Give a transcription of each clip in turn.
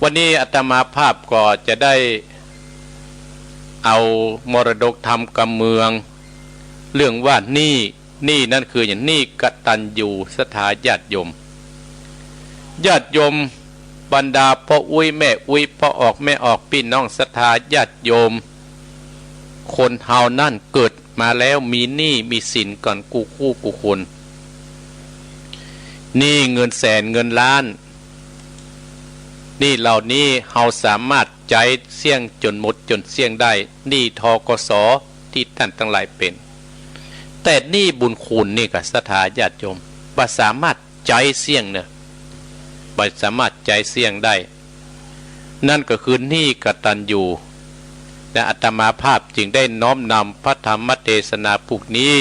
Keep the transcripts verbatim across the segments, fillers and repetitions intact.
วันนี้อาตมาภาพก็จะได้เอามรดกธรรมกำเมือง เรื่องว่าหนี้ หนี้นั้นคือหยัง หนี้กตัญญูศรัทธาญาติโยม ญาติโยม บรรดาป้ออุ๊ยแม่อุ๊ย ป้อออกแม่ออก ปี้น้องศรัทธาญาติโยม คนเฮานั้นเกิดมาแล้วมีหนี้มีสินกั๋นกู้คู่กู้คน หนี้เงินแสนเงินล้าน หนี้เหล่านี้เฮาสามารถใจ๊เสี้ยงจ๋นหมดจ๋นเสี้ยงได้ หนี้ ธ.ก.ส. ตี้ต้านตังหลายเป๋น แต่หนี้บุญคุณนี่ก่อ ศรัทธาญาติโยม บ่สามารถใจ๊เสี้ยงเนาะ บ่สามารถใจ๊เสี้ยงได้ นั่นก็คือหนี้กตัญญู และอาตมาภาพจึงได้น้อมนำพระธรรมเทศนาพวกนี้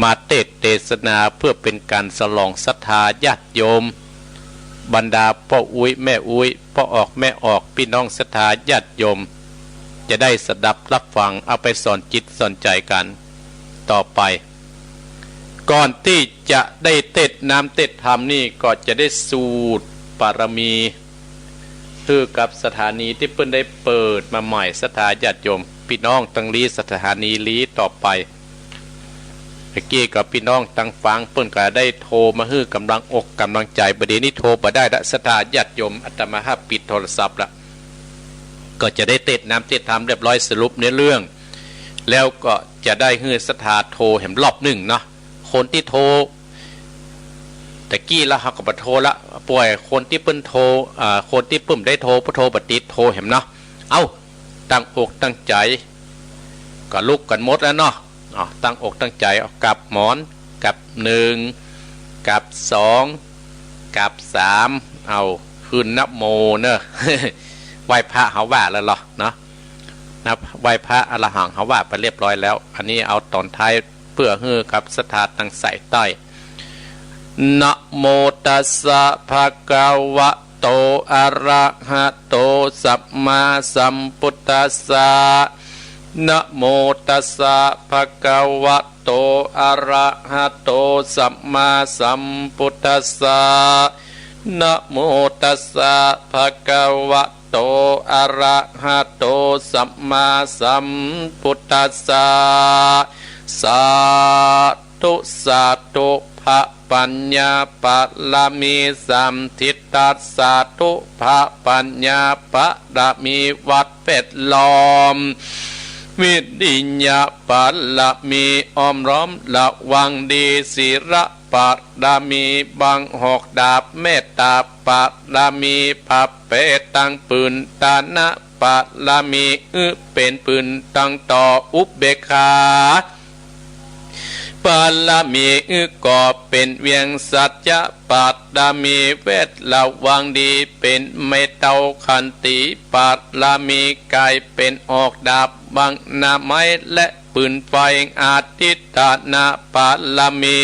มาเตศน์เทศนาเพื่อเป๋นก๋านสลองศรัทธาญาติโยม บรรดาป้ออุ๊ยแม่อุ๊ย ป้อออกแม่ออก ปี้น้องศรัทธาญาติโยม จะได้สดับฮับฟัง เอาไปสอนจิตสอนใจ๋กั๋นต่อไป ก่อนตี้จะได้เตศน์น้ำเตศน์ธรรมนี่ก็จะได้สูดปารมี หื้อกับสถานีตี้เปิ้นได้เปิดมาใหม่ ศรัทธาญาติโยม ปี้น้องตังลี้ สถานีลี้ต่อไป เมื่อกี้ก็ปี้น้องตังฝางเปิ้นก็ได้โทรมาหื้อก๋ำลังอกก๋ำลังใจ๋ บ่าเดี่ยวนี้โทรบ่ได้ละ ศรัทธาญาติโยม อาตมาภาพปิดโทรศัพท์ละ ก็จะได้เตศน์น้ำเตศน์ธรรมเรียบร้อย สรุปเนื้อเรื่อง แล้วก็จะได้หื้อศรัทธาโทรแหมรอบนึ่งเนาะ คนตี้โทร ตะกี้ละเฮาก็บ่โทรละ ป่วยคนตี้เปิ้นโทร อ่า คนตี้เปิ้นได้โทร บ่โทรบ่ติด โทรแหมเนาะ เอ้า ตั้งอกตั้งใจ๋ ก็ลุกกั๋นหมดแล้วเนาะ อ้าว ตั้งอกตั้งใจ๋ เอากับหมอน กับนึ่ง กับสอง กับสาม เอา ขึ้นนะโมเนาะ ไหว้พระเฮาว่าแล้วเนาะ นะ ไหว้พระอรหังเฮาว่าไปเรียบร้อยแล้ว อันนี้เอาต๋อนท้าย เปื้อหื้อกับศรัทธาตังใส่ใต้ นะโมตัสสะ ภะคะวะโต อะระหะโต สัมมาสัมพุทธัสสะ นะโมตัสสะ ภะคะวะโต อะระหะโต สัมมาสัมพุทธัสสะ นะโมตัสสะ ภะคะวะ โต อะระหะโต สัมมาสัมพุทธัสสะ สาธุ สาธุ พระปัญญาปารมีสามทิศทัศน์ สาธุ พระปัญญาปารมีวัดแวดล้อม วิริยะปารมีอ้อมล้อมระวังดี ศีลปารมีบังหอกดาบ เมตตาปารมีผาแผดตังปืน ทานะปารมี อึ เป๋นปืนตังต่อ อุเบกขาปารมี อึ ก่อเป๋นเวียง สัจจะปารมี แวดระวังดี เป๋นไม้เต้า ขันติปารมี ก๋ายเป๋นหอกดาบ บังหน้าไม้และ ปืนไฟ อธิฐานะปารมี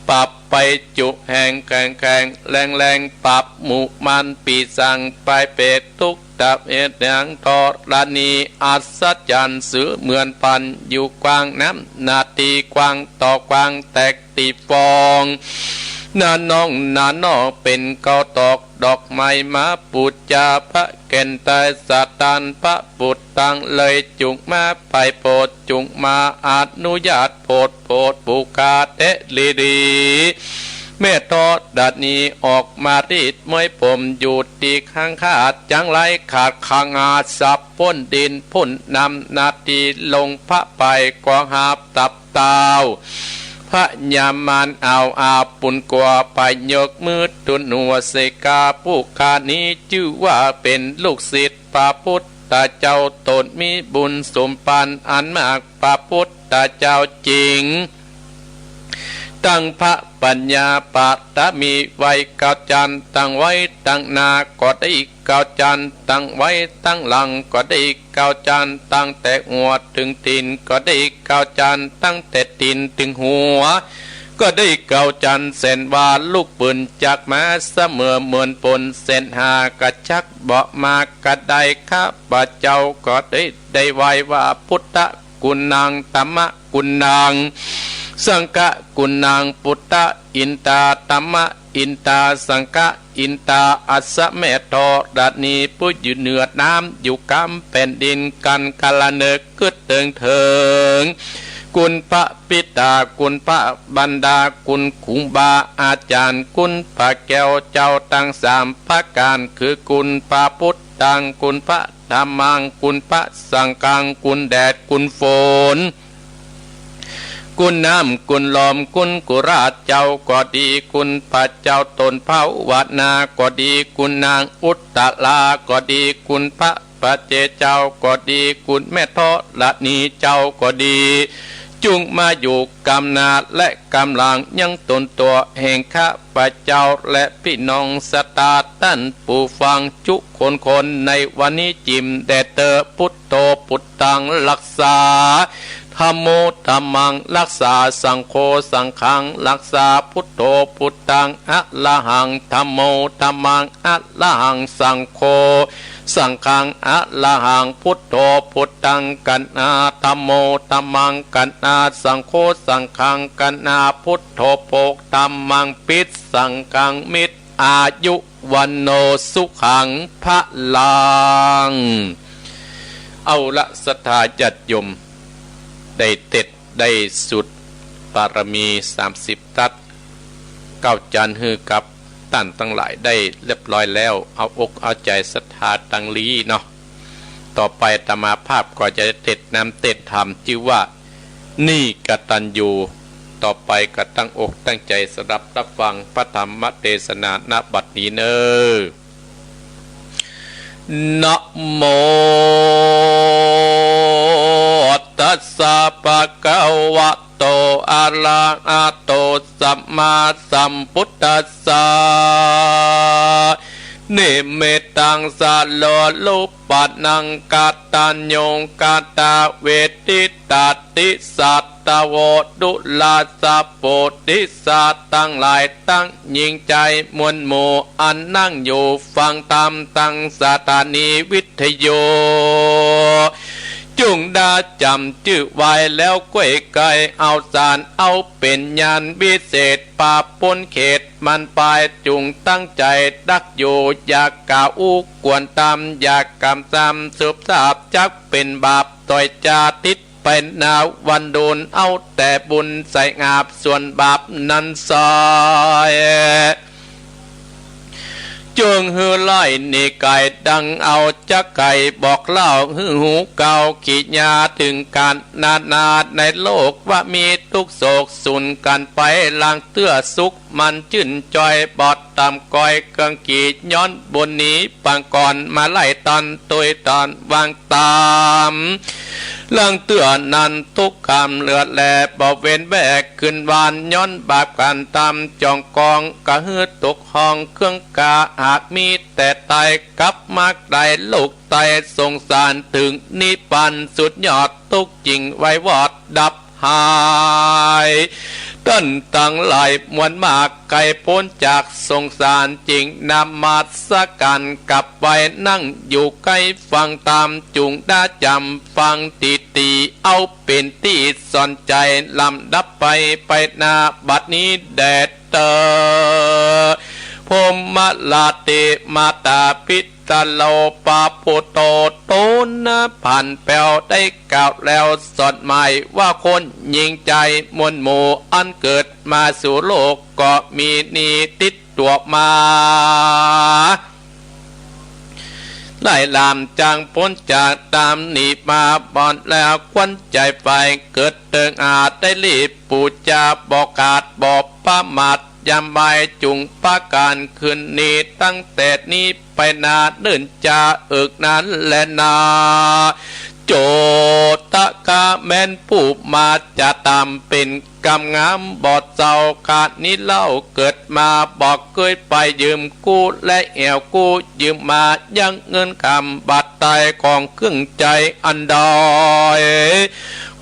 ปรับไปจุแห่งแข็งแข็งแรงแรง ปรับหมู่มารปีศาจไปเปรตทุกข์ ดับเหตุแห่งธรณี อัศจรรย์เสมือนพัน อยู่กว้างน้ำหน้าตี้กว้าง ต่อกว้างแตกตี้ฟอง นาน้องนาน้องเป๋นเก้าตอก ดอกไม้มาปู๋จา พระแก่นไตรสถาน พระปุตตังเลยจุกมา ไปโผดจุกมา อนุญาตโผดโผดปู๋คาแต๊ดีดี แม่ธรณีออกมารีดมวยผม อยู่ตี้ข้างขาด จังไรขาดข้างอาสับ พ่นดินพ่นน้ำ หน้าตี้ลงพระไป ก็หาบตับ เต้าพญามารเอาอาปุญกว่าไป ยกมือทูลหัวสิกขา ผู้ข้านี้จื้อว่าเป๋นลูกศิษย์พระพุทธเจ้า ตนมีบุญสมภารอันมาก พระพุทธเจ้าจริง ตั้งพระปัญญาปารมีไว้เก้าจั้น ตั้งไว้ตั้งหน้าก็ได้เก้าจั้น ตั้งไว้ตั้งหลังก็ได้เก้าจั้น ตั้งแต่หัวเถิงตี๋นก็ได้เก้าจั้น ตั้งแต่ตี๋นเถิงหัวก็ได้เก้าจั้น แสนว่าลูกปืนจักมา เสมอเหมือนปน แสนห้ากระจักบ่มากระได้ ข้าพเจ้าก็ได้ ได้ไหว้ว่าพุทธะ กุณัง ธัมมะกุณัง สังฆกุณัง ปุตตะอินตา ธัมมะอินตา สังฆะอินตา อัสสะแม่ธรณี ผู้อยู่เหนือน้ำ อยู่กำแผ่นดิน กั๋นกาละเนิก กึ๊ดเติงเถิง คุณพระปิตา คุณพระมารดา คุณครูบาอาจ๋ารย์ คุณพระแก้วเจ้าตังสามประก๋าน คือคุณพระพุทธัง คุณพระธัมมัง คุณพระสังฆัง คุณแดด คุณฝน คุณน้ำ คุณลม คุณกุราชเจ้าก็ดี คุณพระเจ้าต้นภาวนาก็ดี คุณนางอุตตราก็ดี คุณพระปัจเจกเจ้าก็ดี คุณแม่ธรณีเจ้าก็ดี จุ่งมาอยู่กำหน้าและกำหลังยังต๋นตั๋วแห่งข้าพเจ้าและปี้น้องศรัทธาต้านผู้ฟังจุคนคน ในวันนี้จิ่มแด่เต๊อะ พุทโธ พุทธัง รักษา ธัมโม ธัมมัง รักษา สังโฆ สังฆัง รักษา พุทโธ พุทธัง อะระหัง ธัมโม ธัมมัง อะระหัง สังโฆ สังฆัง อะระหัง พุทโธ พุทธัง กัณหา ธัมโม ธัมมัง กัณหา สังโฆ สังฆัง กัณหา พุทโธ โภค ธัมมัง ภิษ สังฆัง มิตร อายุ วัณโณ สุขัง พลัง เอาละ ศรัทธาญาติโยม ได้เต็ด ได้สูตรปารมีสามสิบตั๊ด เก้าจันทร์ หื้อกับต้านตังหลายได้เรียบร้อยแล้ว เอาอกเอาใจ๋ศรัทธาตังหลีเนาะ ต่อไปอาตมาภาพก็จะได้เต็ดนำเต็ดธรรม จื้อว่า นี่กตัญญู ต่อไปก็ตั้งอกตั้งใจ๋สดับรับฟังพระธรรมเตสนา ณ บัดนี้เน่อ นะโม ตัสสะ ภะคะวะโต อะระหะโต สัมมาสัมพุทธัสสะ นิมิตตัง สะโล รูปปันนัง กตัญญู กตเวทิ ตาติ สัตวโว ดูราสะ ปุริสะตังหลาย ตังหญิงจายมวลหมู่ อันนั่งอยู่ฟังธรรมตังสถานีวิทยุ จุ่งได้จ๋ำจื้อไว้แล้ว ก้วยไก๋เอาสารเอาเป๋นญาณวิเศษ ปาป๊นเขตมันไป จุ่งตั้งใจ๋ดักอยู่ อย่ากล่าวอู้กวนตาม อย่ากำซำสืบทราบ จักเป๋นบาป ตวยจาติดไปนาวันดูน เอาแต่บุญใส่หาบ ส่วนบาปนั้นไซร้ จุ่งหื้อไล่หนีไก๋ ดังเอาจักไก๋บอกเล่า หื้อฮู้เก่ากิริยา เถิงก๋านนานาในโลก ว่ามีตุ๊กข์โศกสูญกั๋นไป หลังเตื้อสุข มันจื้นจอย บ่ต่ำก้อยเกื้องกี่ ย้อนบุญนี้ปางก่อน มาไล่ตันตวยตันวางต๋าม หลังเตื้อนั้นตุ๊กข์กำเริบแล บ่เว้นแวกคืนวาน ย้อนบาปก๋านตำจองกอง กระหื้อตกห้องเครื่องกา หากมีแต่ต๋าย กลับมาได้โลกไตสงสาร เถิงนิพพานสุดยอด ตุ๊กข์จิ่งไววอดดับ หาย ต้านตังหลายมวลมาก ไก๋ป๊นจากสงสาร จิ่งนมัสก๋านกลับไป นั่งอยู่ใก้ฟังธรรม จุ่งได้จ๋ำฟังตี้ๆ เอาเป๋นตี้สอนใจ๋ ลำดับไป ไปนาบัดนี้แด่เต๊อะ พรหมราตรี มาตาปิต ตะโล ปะปุตโต โตนะ ผันแปวได้กล่าวแล้ว สอนหมายว่าคนหญิงจายมวลหมู่ อันเกิดมาสู่โลกก็มีนี้ติดตั๋วมา ได้ลำจางป๊นจากต๋ามนี้มาบ่อนแล้ว ควัญใจ๋ใฝ่เกิดเถิงอาจ ได้รีบปู๋จา บ่ขาดบ่ประมาท ยามบ่ายจุ่งปะก๋านคืนนี้ ตั้งแต่นี้ไปนาเนิ่นจา เอิกนานแลนา โจตกะแม่นผู้มาจะต๋ามเป๋นกำงาม บ่เจ้า กาดนี้เล่าเกิดมา บ่เกยไปยืมกู้ และแอ่วกู้ยืมมา ยังเงินคำบาทไตของเครื่องใจ๋อันใด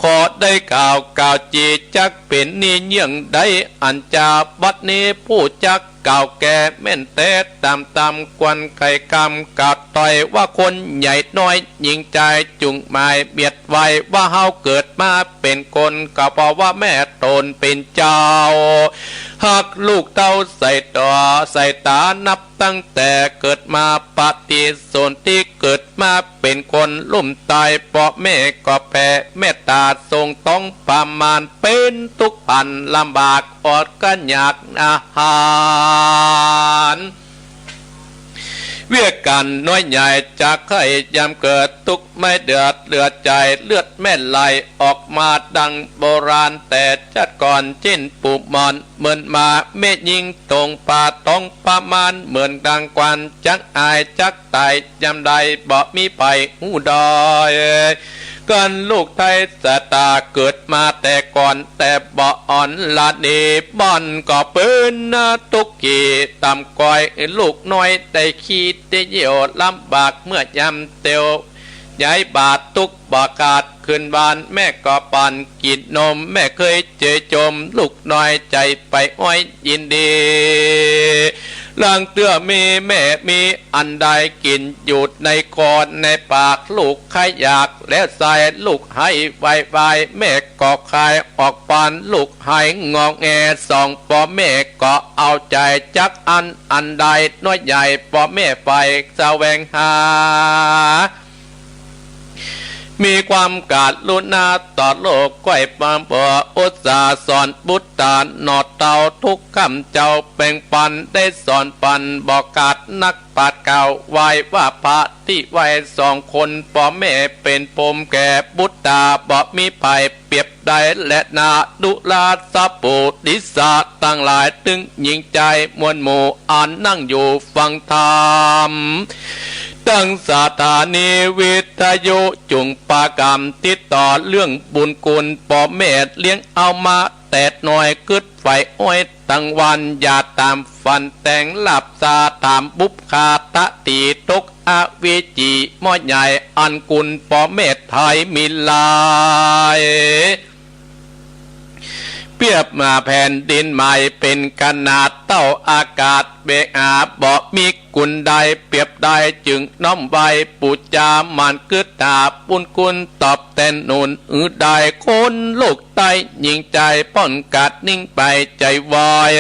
ขอได้กล่าว กล่าวจีจักเป๋นนี้เยี่ยงใด อันจาบัดนี้ผู้จัก เก่าแก่แม่นแต๊ ต๋ามต๋ามควรไข่กำ กล่าวตวยว่าคนใหญ่น้อย หญิงจายจุ่งหมายเมียดไว้ ว่าเฮาเกิดมาเป๋นคน ก็เพราะว่าแม่ต๋นเป๋นเจ้าฮักลูกเต้าใส่ตั๋วใส่ต๋า นับตั้งแต่เกิดมาปฏิสนธิ เกิดมาเป๋นคนลุ่มตาย ป้อแม่ก็แผ่เมตต๋าส่งต้องประมาณ เป๋นตุ๊กข์ปันลำบากอดกลั้นอยากอาหาร เวียกกั๋นน้อยใหญ่จักใค่ ยามเกิดตุ๊กข์ไม่เดือดเหลือใจ๋ เลือดแม่ไหลออกมาดังโบราณ แต่ชาติก่อนเจ้นปู่หมอน เหมือนหมาแม่ญิงตงป่าต้องประมาณ เหมือนดังควันจักอายจักต๋าย ยามใดบ่มีใผฮู้ได้ กั๋นลูกไทยสะตาเกิดมาแต่ก่อน แต่บ่อ่อนละเน บ่อนก็เป๋นตุ๊กข์ขี้ต๋ามก้อย ลูกน้อยได้ขี้ได้เยี่ยวลำบาก เมื่อยามเตียว ยายบาดตุ๊กข์บ่ขาด ขึ้นบ้านแม่ก็ปั๋นกิ๋นนม แม่เคยเจยจม ลูกน้อยใจ๋ไปอ้อยยินดี ลางเตื้อมีแม่มีอันใดกิ๋น อยู่ในคอในปาก ลูกใค่อยากแล้วใส่ ลูกไห้วายวาย แม่ก็คายออกปาน ลูกไห้งอแงสอง ป้อแม่ก็เอาใจ๋ จักอั้นอันใดน้อยใหญ่ ป้อแม่ใฝ่แสวงหา มีความกรุณาต่อโลก ใคว่ปรารภาอุตส่าห์สอนปุตตา หน่อเต้าทุกค่ำเจ้าแบ่งปั๋น ได้สอนปั๋นบ่ขาดนักปราชญ์กล่าวไว้ว่า พระตี้ไหว้สองคน ป้อแม่เป๋นพรหมแก่ปุตตา บ่มีใผเปรียบได้แลนา ดูราสะปุริสะตังหลาย ตึงหญิงจายมวลหมู่ อันนั่งอยู่ฟังธรรม ตังสถานีวิทยุ จุ่งปากำติดต่อเรื่องบุญคุณป้อแม่เลี้ยงเอามาแต่น้อย กึ๊ดใฝ่อ้อยตังวัน อย่าต๋ามฝันแต่งหลับสา ถามบุปผาตะตีตกอเวจี หม้อใหญ่อันคุณป้อแม่ไทยมีหลาย เปรียบมาแผ่นดินใหม่เป๋นขนาดเต้าอากาศ เวหาบ่มีคุณใดเปรียบได้ จึงน้อมไหว้ปู๋จาหมั่นกึ๊ดหา บุญคุณตอบแตนหนุน หื้อได้คนลูกไต้หญิงจาย ป้อนกัดนิ่งไปใจ๋วาย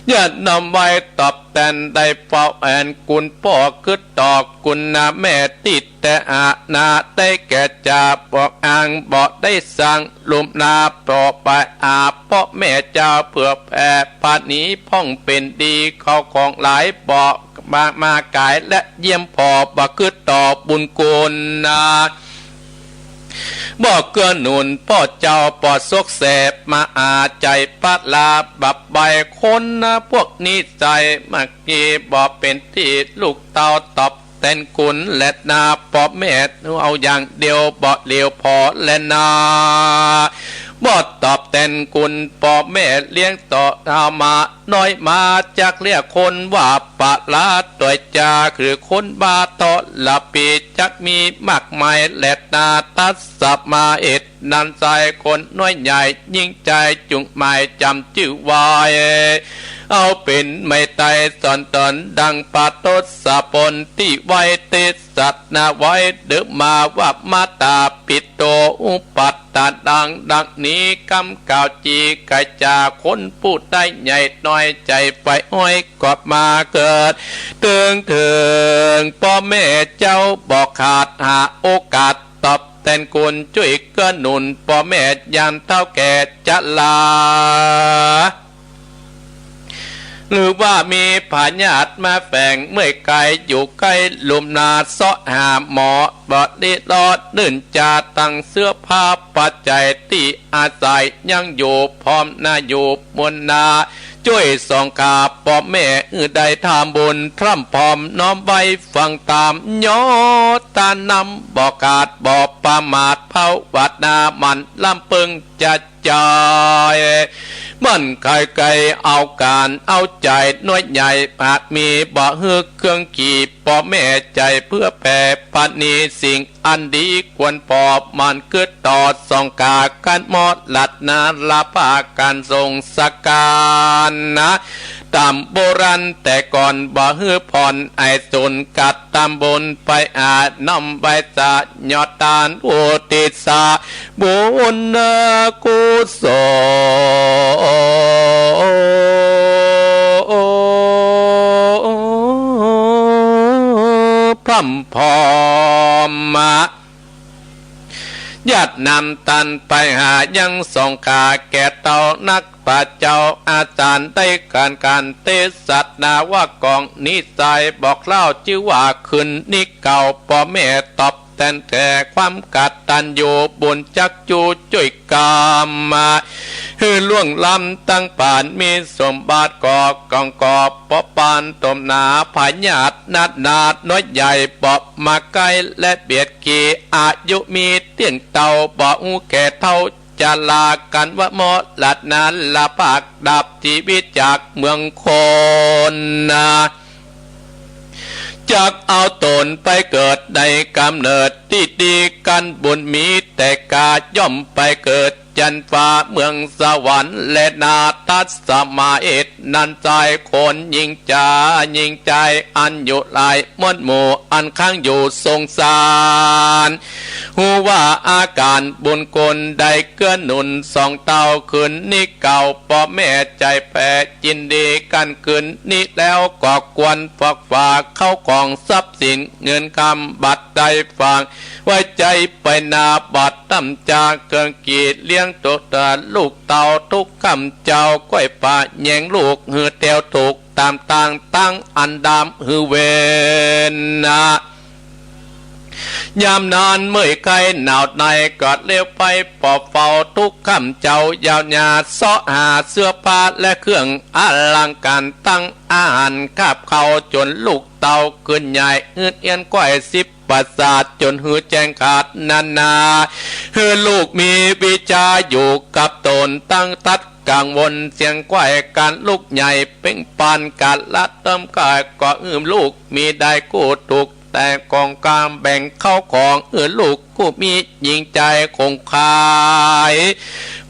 อย่าน้อมไหว้ตอบแตน ได้เฝ้าแอ่นคุณป้อกึ๊ดต่อคุณนาแม่ ตี้แต่อาณาได้แก่จ่า บ่อ้างบ่ได้สร้างลุ่มนา ป้อไปหาป้อแม่เจ้า เพื่อแผ่ผะนีพ่องเป๋นดี เข้าของหลายบ่มา มาก๋ายและเยี่ยมป้อ บ่กึ๊ดต่อบุญคุณนา บ่เกื้อหนุนป้อเจ้า ป้อซกแสบมาอาใจ๋ปะลา บับใบคนนา พวกนี้ใจ๋มัก กี้บ่เป๋นตี้ ลูกเต้าตอบแตนคุณแลนา ป้อแม่เอาอย่างเดียวบ่เหลียวผ่อแลนา บ่ตอบแตนคุณป้อแม่เลี้ยงต่อเอามาน้อยมา จักเรียกคนว่าปะลาตวยจา คือคนบ้าทรพี จักมีมากมายแลนา ตัดสมาเหตุ นั้นใจ๋คนน้อยใหญ่ หญิงจายจุ่งหมายจ๋ำจื้อไว้ เอาเป๋นไม้ไต้สอนต๋น ดังพระทศพลตี้ไหว้เตสนาไว้เดิมมาว่า มาตาปิโตอุปัฏฐานัง ดังนี้กำกล่าวจี่ ไก่จ่าคนผู้ใต้ใหญ่น้อยใจ๋ใฝ่อ้อยก็มาเกิด เถิงเถิงป้อแม่เจ้าบ่ขาด หาโอกาสตอบแตนคุณ จ้วยเกื้อหนุนป้อแม่ยามเฒ่าแก่จะลา หรือว่ามีพยาธิมาแฝง เมื่อยกายอยู่ใก้ลุ่มนา เซาะหาหมอ บ่ได้รอด นื่นจาตังเสื้อผ้าปัจจัยตี้อาศัย ยังอยู่พร้อมนาอยู่มวลนา จ้วยสองขาป้อแม่ หื้อได้ทำบุญพร่ำพร้อม น้อมไหว้ฟังธรรม ยอดตานำบ่ขาด บ่ประมาทภาวนาหมั่น ลำเปิงจะ จาย มันใค่ใค่เอาก๋านเอาใจ๋น้อยใหญ่ หากมีบ่หื้อเครื่องขี่ ป้อแม่ใจ๋เพื่อแผ่ผะนีสิ่ง อันดีควรปอบ หมั่นกึ๊ดต่อส่องกา กันมอดลัดนา ละปากันส่งสักการนะ ต๋ามโบราณแต่ก่อน บ่หื้อผ่อนไอ้สูญ กัดตำบุญไปอา น้อมไหว้สะยอดตาน อุทิศสะบุญกุศลพร่ำพร้อมมา ญาตินำตันไปหายังส่องกา แก่เต้านักปะเจ้าอาจารย์ ได้การการเตศนาว่าก๋องนิสัย บอกเล่าจื้อว่าคืนนี้เก่า ป้อแม่ตอบแตนแก่ความกตัญญู บุญจักจู้จ้วยกำมา หื้อล่วงล้ำตั้งปาน มีสมบัติก่อก๋องก่อ ป้อปานตมหนา พญาตินานาน้อยใหญ่ บ่มาใก้และเบียดขี่ อายุมีเตี้ยงเต้า บ่ฮู้แก่เฒ่า จะลากันว่ามอดลัดนา ละปากดับชีวิตจากเมืองคนนา จักเอาต๋นไปเกิดในก๋ำเนิดตี้ดี กันบุญมีแต่กา ย่อมไปเกิดจันฟ้าเมืองสวรรค์แลนา ทัดสมัยนั้นจายคนหญิงจ๋า หญิงจายอันอยู่หลาย มวลหมู่อันค้างอยู่สงสาร ฮู้ว่าอาการบุญคุณได้เกื้อหนุนสองเต้า คืนนี้เก่าป้อแม่ใจ๋แผ่ ยินดีกันคืนนี้แล้ว ก็ควรฝากฝากเข้าของทรัพย์สินเงินคำ บัดได้ฝากไว้ใจ๋ไปนา บัดตำจาเครื่องกีดเลี้ยงตัวตา ลูกเต้าทุกค่ำเจ้า ก้อยปะแยงลูกหื้อแต๋วถูก ต๋ามตางตั้งอันดำหื้อเวรนา ยามนั้นเมื่อยไข้หนาวใน ก็เลี้ยวไปปอบเฝ้าทุกค่ำเจ้า ยาวยาเซาะหาเสื้อผ้าและเครื่องอลังการ ตั้งอาหารคาบข้าว จ๋นลูกเต้าขึ้นใหญ่ อืดเอี้ยนก้อยสิบประสาท จ๋นหื้อแจ้งขาดนานา หื้อลูกมีวิชาอยู่กับต๋น ตั้งตัดกังวลเสียงก้อย ก๋านลูกใหญ่เป่งปาน ก๋านละเติมก้อย ก็หื้อลูกมีได้กู้ถูก แต่ของกลางแบ่งเข้าของ หื้อลูกกู้มีหญิงจายคงขาย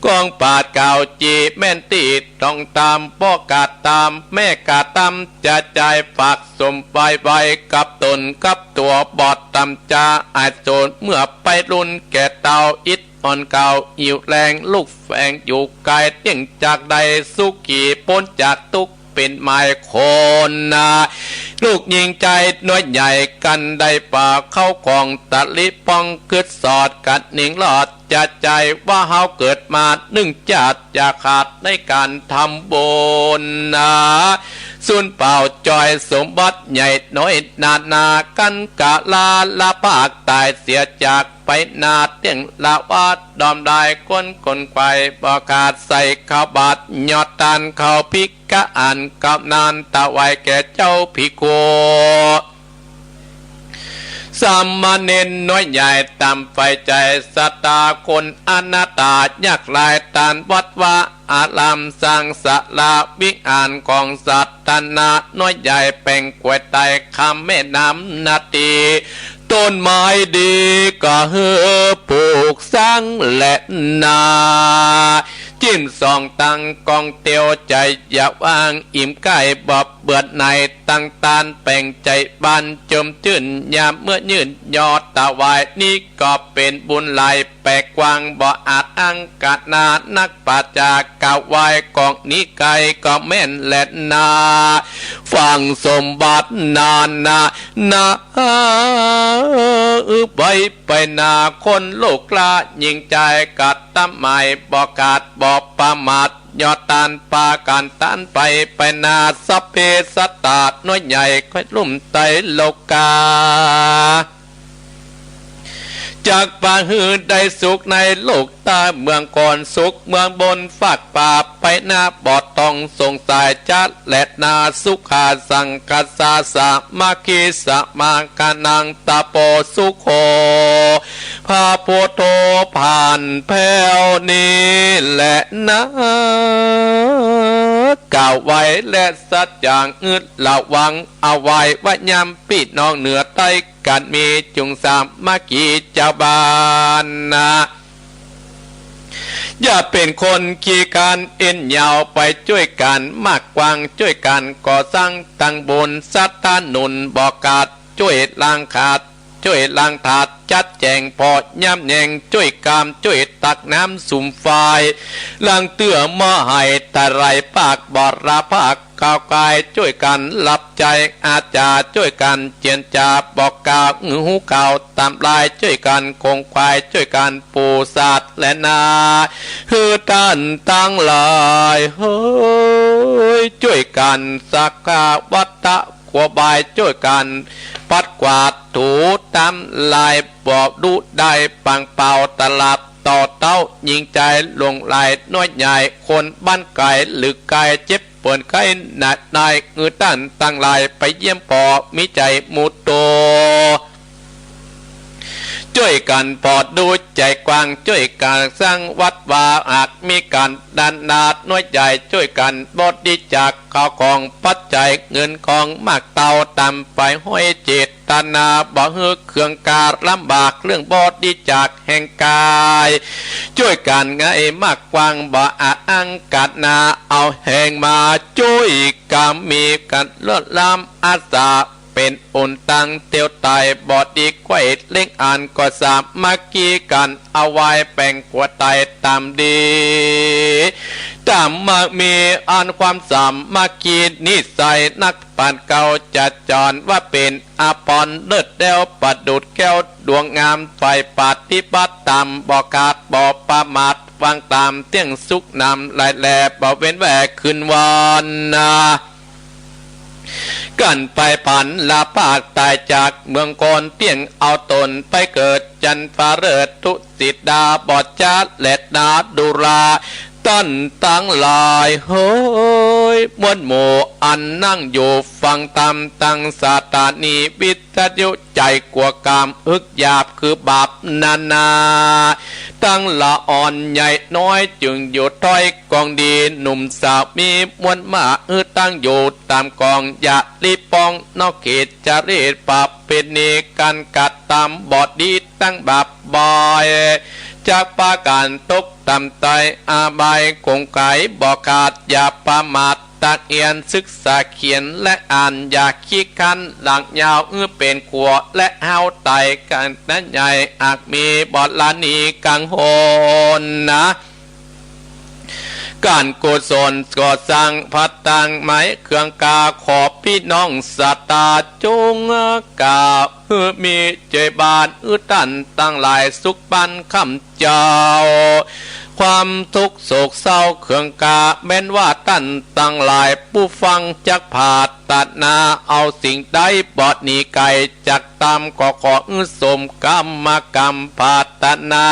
ของปาดเก่าจีแม่นตี้ต้องต๋าม ป้อกาดต๋ามแม่กาดต๋าม จะจายฝากสมไว้ไว้กับต๋นกับตั๋ว บ่ต๋ามจาอายโจร เมื่อไปรุ่นแก่เต้าอิดอ่อนเก่า หิวแรงลูกแฝงอยู่ไกล เตี้ยงจากได้สุขี ป๊นจากตุ๊กข์ เป๋นหมายคนนา ลูกหญิงจายน้อยใหญ่ กันได้ปาเข้าของตะลิป้อง กึ๊ดสอดกั๋นนิ่งรอด จะจายว่าเฮาเกิดมานึ่งจาติ อย่าขาดในก๋านทำบุญนา สูญเปล่าจ้อยสมบัติใหญ่น้อยนานา กั๋นกะลาละปากต๋ายเสียจากไปนา เตี้ยงละวาดดอมดายคนขนไขว่ บ่ขาดใส่ข้าวบาตร ยอดตานข้าวภิกขะอันกำนาน ถวายแก่เจ้าภิกขุ สามเณรน้อยใหญ่ต๋ามใฝ่ใจ๋ ศรัทธาคนอนาถายากไร้ ตานวัดวาอาราม สร้างศาลาวิหารของศาสนา น้อยใหญ่แป่งกว้ายใต้ข้ามแม่น้ำนาที ต้นไม้ดีก็หื้อปลูกสร้างแลนา จิ้มส่องตั้งก๋องเตียว ใจ๋อย่าว่างอิ่มใก้ บ่เบื่อหน่าย ตั้งตานแป่งใจ๋บาน จมจื้นยามเมื่อยื่นยอดถวาย นี้ก็เป๋นบุญหลายแปลกกว้าง บ่อาจอ้างกะนา นักปราชญ์กล่าวไว้ ของนี้ไกลก็แม่นแลนา ฝังสมบัตินานา นา ไว้ไปนา คนลูกหล้าหญิงจาย กระตำหมายบ่ขาดบ่ประมาท ยอดตานปากั๋นตานไป ไปนา สัพเพสัตตาน้อยใหญ่ ใค่ลุ่มไตรโลกา จักปาหื้อได้สุขในโลกใต้เมืองก่อน สุขเมืองบนฟากฟ้า ไปนาบ่ต้องสงสัยจะแลนา สุขาสังคัสสา สามัคคีสมาคานัง ตะโปสุโข พระพุทโธ ผ่านแผ้วนี้แลนา กล่าวไว้และสัจจัง อึดระวังเอาไว้ ว่าย่ำปี้น้องเหนือใต้ กั๋นมี จุ่งสามัคคีจาวบ้านนา อย่าเป๋นคนขี้คร้าน เอ็นยาวไปจ้วยกั๋น มากกว้างจ้วยกั๋นก่อสร้าง ตังบุญสัตตาหนุนบ่ขาด จ้วยล้างขาด จ้วยล้างถาด จัดแจ๋งผ่อย้ำแยง จ้วยกามจ้วยตักน้ำสุมฝาย ล้างเตื้อหม้อไหตะไลปาก บ่ละภาค ก้าวก๋ายจ้วยกั๋น รับใจ๊อาจ๋า จ้วยกั๋นเจียรจ๋า บอกกล่าวหื้อฮู้ข่าวต๋ามลาย จ้วยกั๋นคงควาย จ้วยกั๋นปูสัตว์และนา หื้อต้านตังหลายเฮย จ้วยกั๋นสักกาวัตตะขัวบาย จ้วยกั๋นปัดกวาดถูต๋ามลาย บ่ดูได้ปังเป่าตลับต่อเต๊า ยิ่งใจ๋หลงไหลน้อยใหญ่ คนบ้านไก๋หรือไก๋ เจ็บป่วยไข้หนักหนา หื้อต้านตังหลายไปเยี่ยมผ่อ มีใจ๋หมู่โต จ้วยกั๋นผ่อดูใจ๋กว้าง จ้วยกั๋นสร้างวัดวา หากมีก๋านดานาน้อยใหญ่ จ้วยกั๋นบริจาคข้าวของปัจจัยเงินของมากเต้า ต๋ามไปห้อยเจตนา บ่หื้อเคืองกาลำบาก เรื่องบริจาคแห่งก๋าย จ้วยกั๋นไงมากกว้าง บ่อาอั้งก๋านนา เอาแฮงมาจ้วยกั๋น มีกั๋นลดล้ำอาสา เป๋นอุนตังเตียวไต บ่ดีไขว้เล็งอัน ก็สามัคคีกั๋น เอาไว้แป๋งขัวไตต๋ามดี ต๋ามมักมีอันความสามัคคี นิสัยนักปราชญ์เก่า จัดจอนว่าเป๋นอาภรณ์เลิศแต๊ว ประดุจแก้วดวงงาม ใฝ่ปฏิบัติต๋าม บ่ขาดบ่ประมาท วางต๋ามเตี้ยงสุขนำ หลายแลบ่เว้นแวกคืนวันนา กั๋นไปผันละภาค ต๋ายจากเมืองคน เตี้ยงเอาต๋นไปเกิด จันฟ้าเลิศทุสิตา บ่จ๊าแลนาดูรา ต้านตังหลายเฮย มวลหมู่อันนั่งอยู่ฟังธรรม ตังสถานีวิทยุ ใจ๋กั๋วกาม ฮึกหยาบคือบาปนานา ตังละอ่อนใหญ่น้อย จึงอยู่ถ้อยกองดี หนุ่มสาวมีมวลมาก หื้อตั้งอยู่ต๋ามกอง อย่าลีปองนอกเขต จารีตประเพณี ก๋านกระตำบ่ดี ตังบาปบ่อย จักปากั๋นตกต่ำไต้ อบายคงไขบ่ขาด อย่าประมาท ตักเฮียนศึกษาเขียนและอ่าน อย่าขี้คร้านหลังยาว หื้อเป๋นขัวและเฮาไต กั๋นนั้นใหญ่ หากมีบ่ละหนีกังวลนา ก๋านกุศลก่อสร้าง พัดตังไม้เคืองกา ขอปี้น้องศรัทธา จงกราบหื้อมีเจยบาน หื้อต้านตังหลายสุขบ้านค่ำ เจ้า ความทุกข์โศกเศร้าเคืองกา แม้นว่าต้านตังหลายผู้ฟังจักปรารถนา เอาสิ่งใดบ่หนีไก๋จากต๋าม ก็ขอหื้อสมกำมากำปรารถนา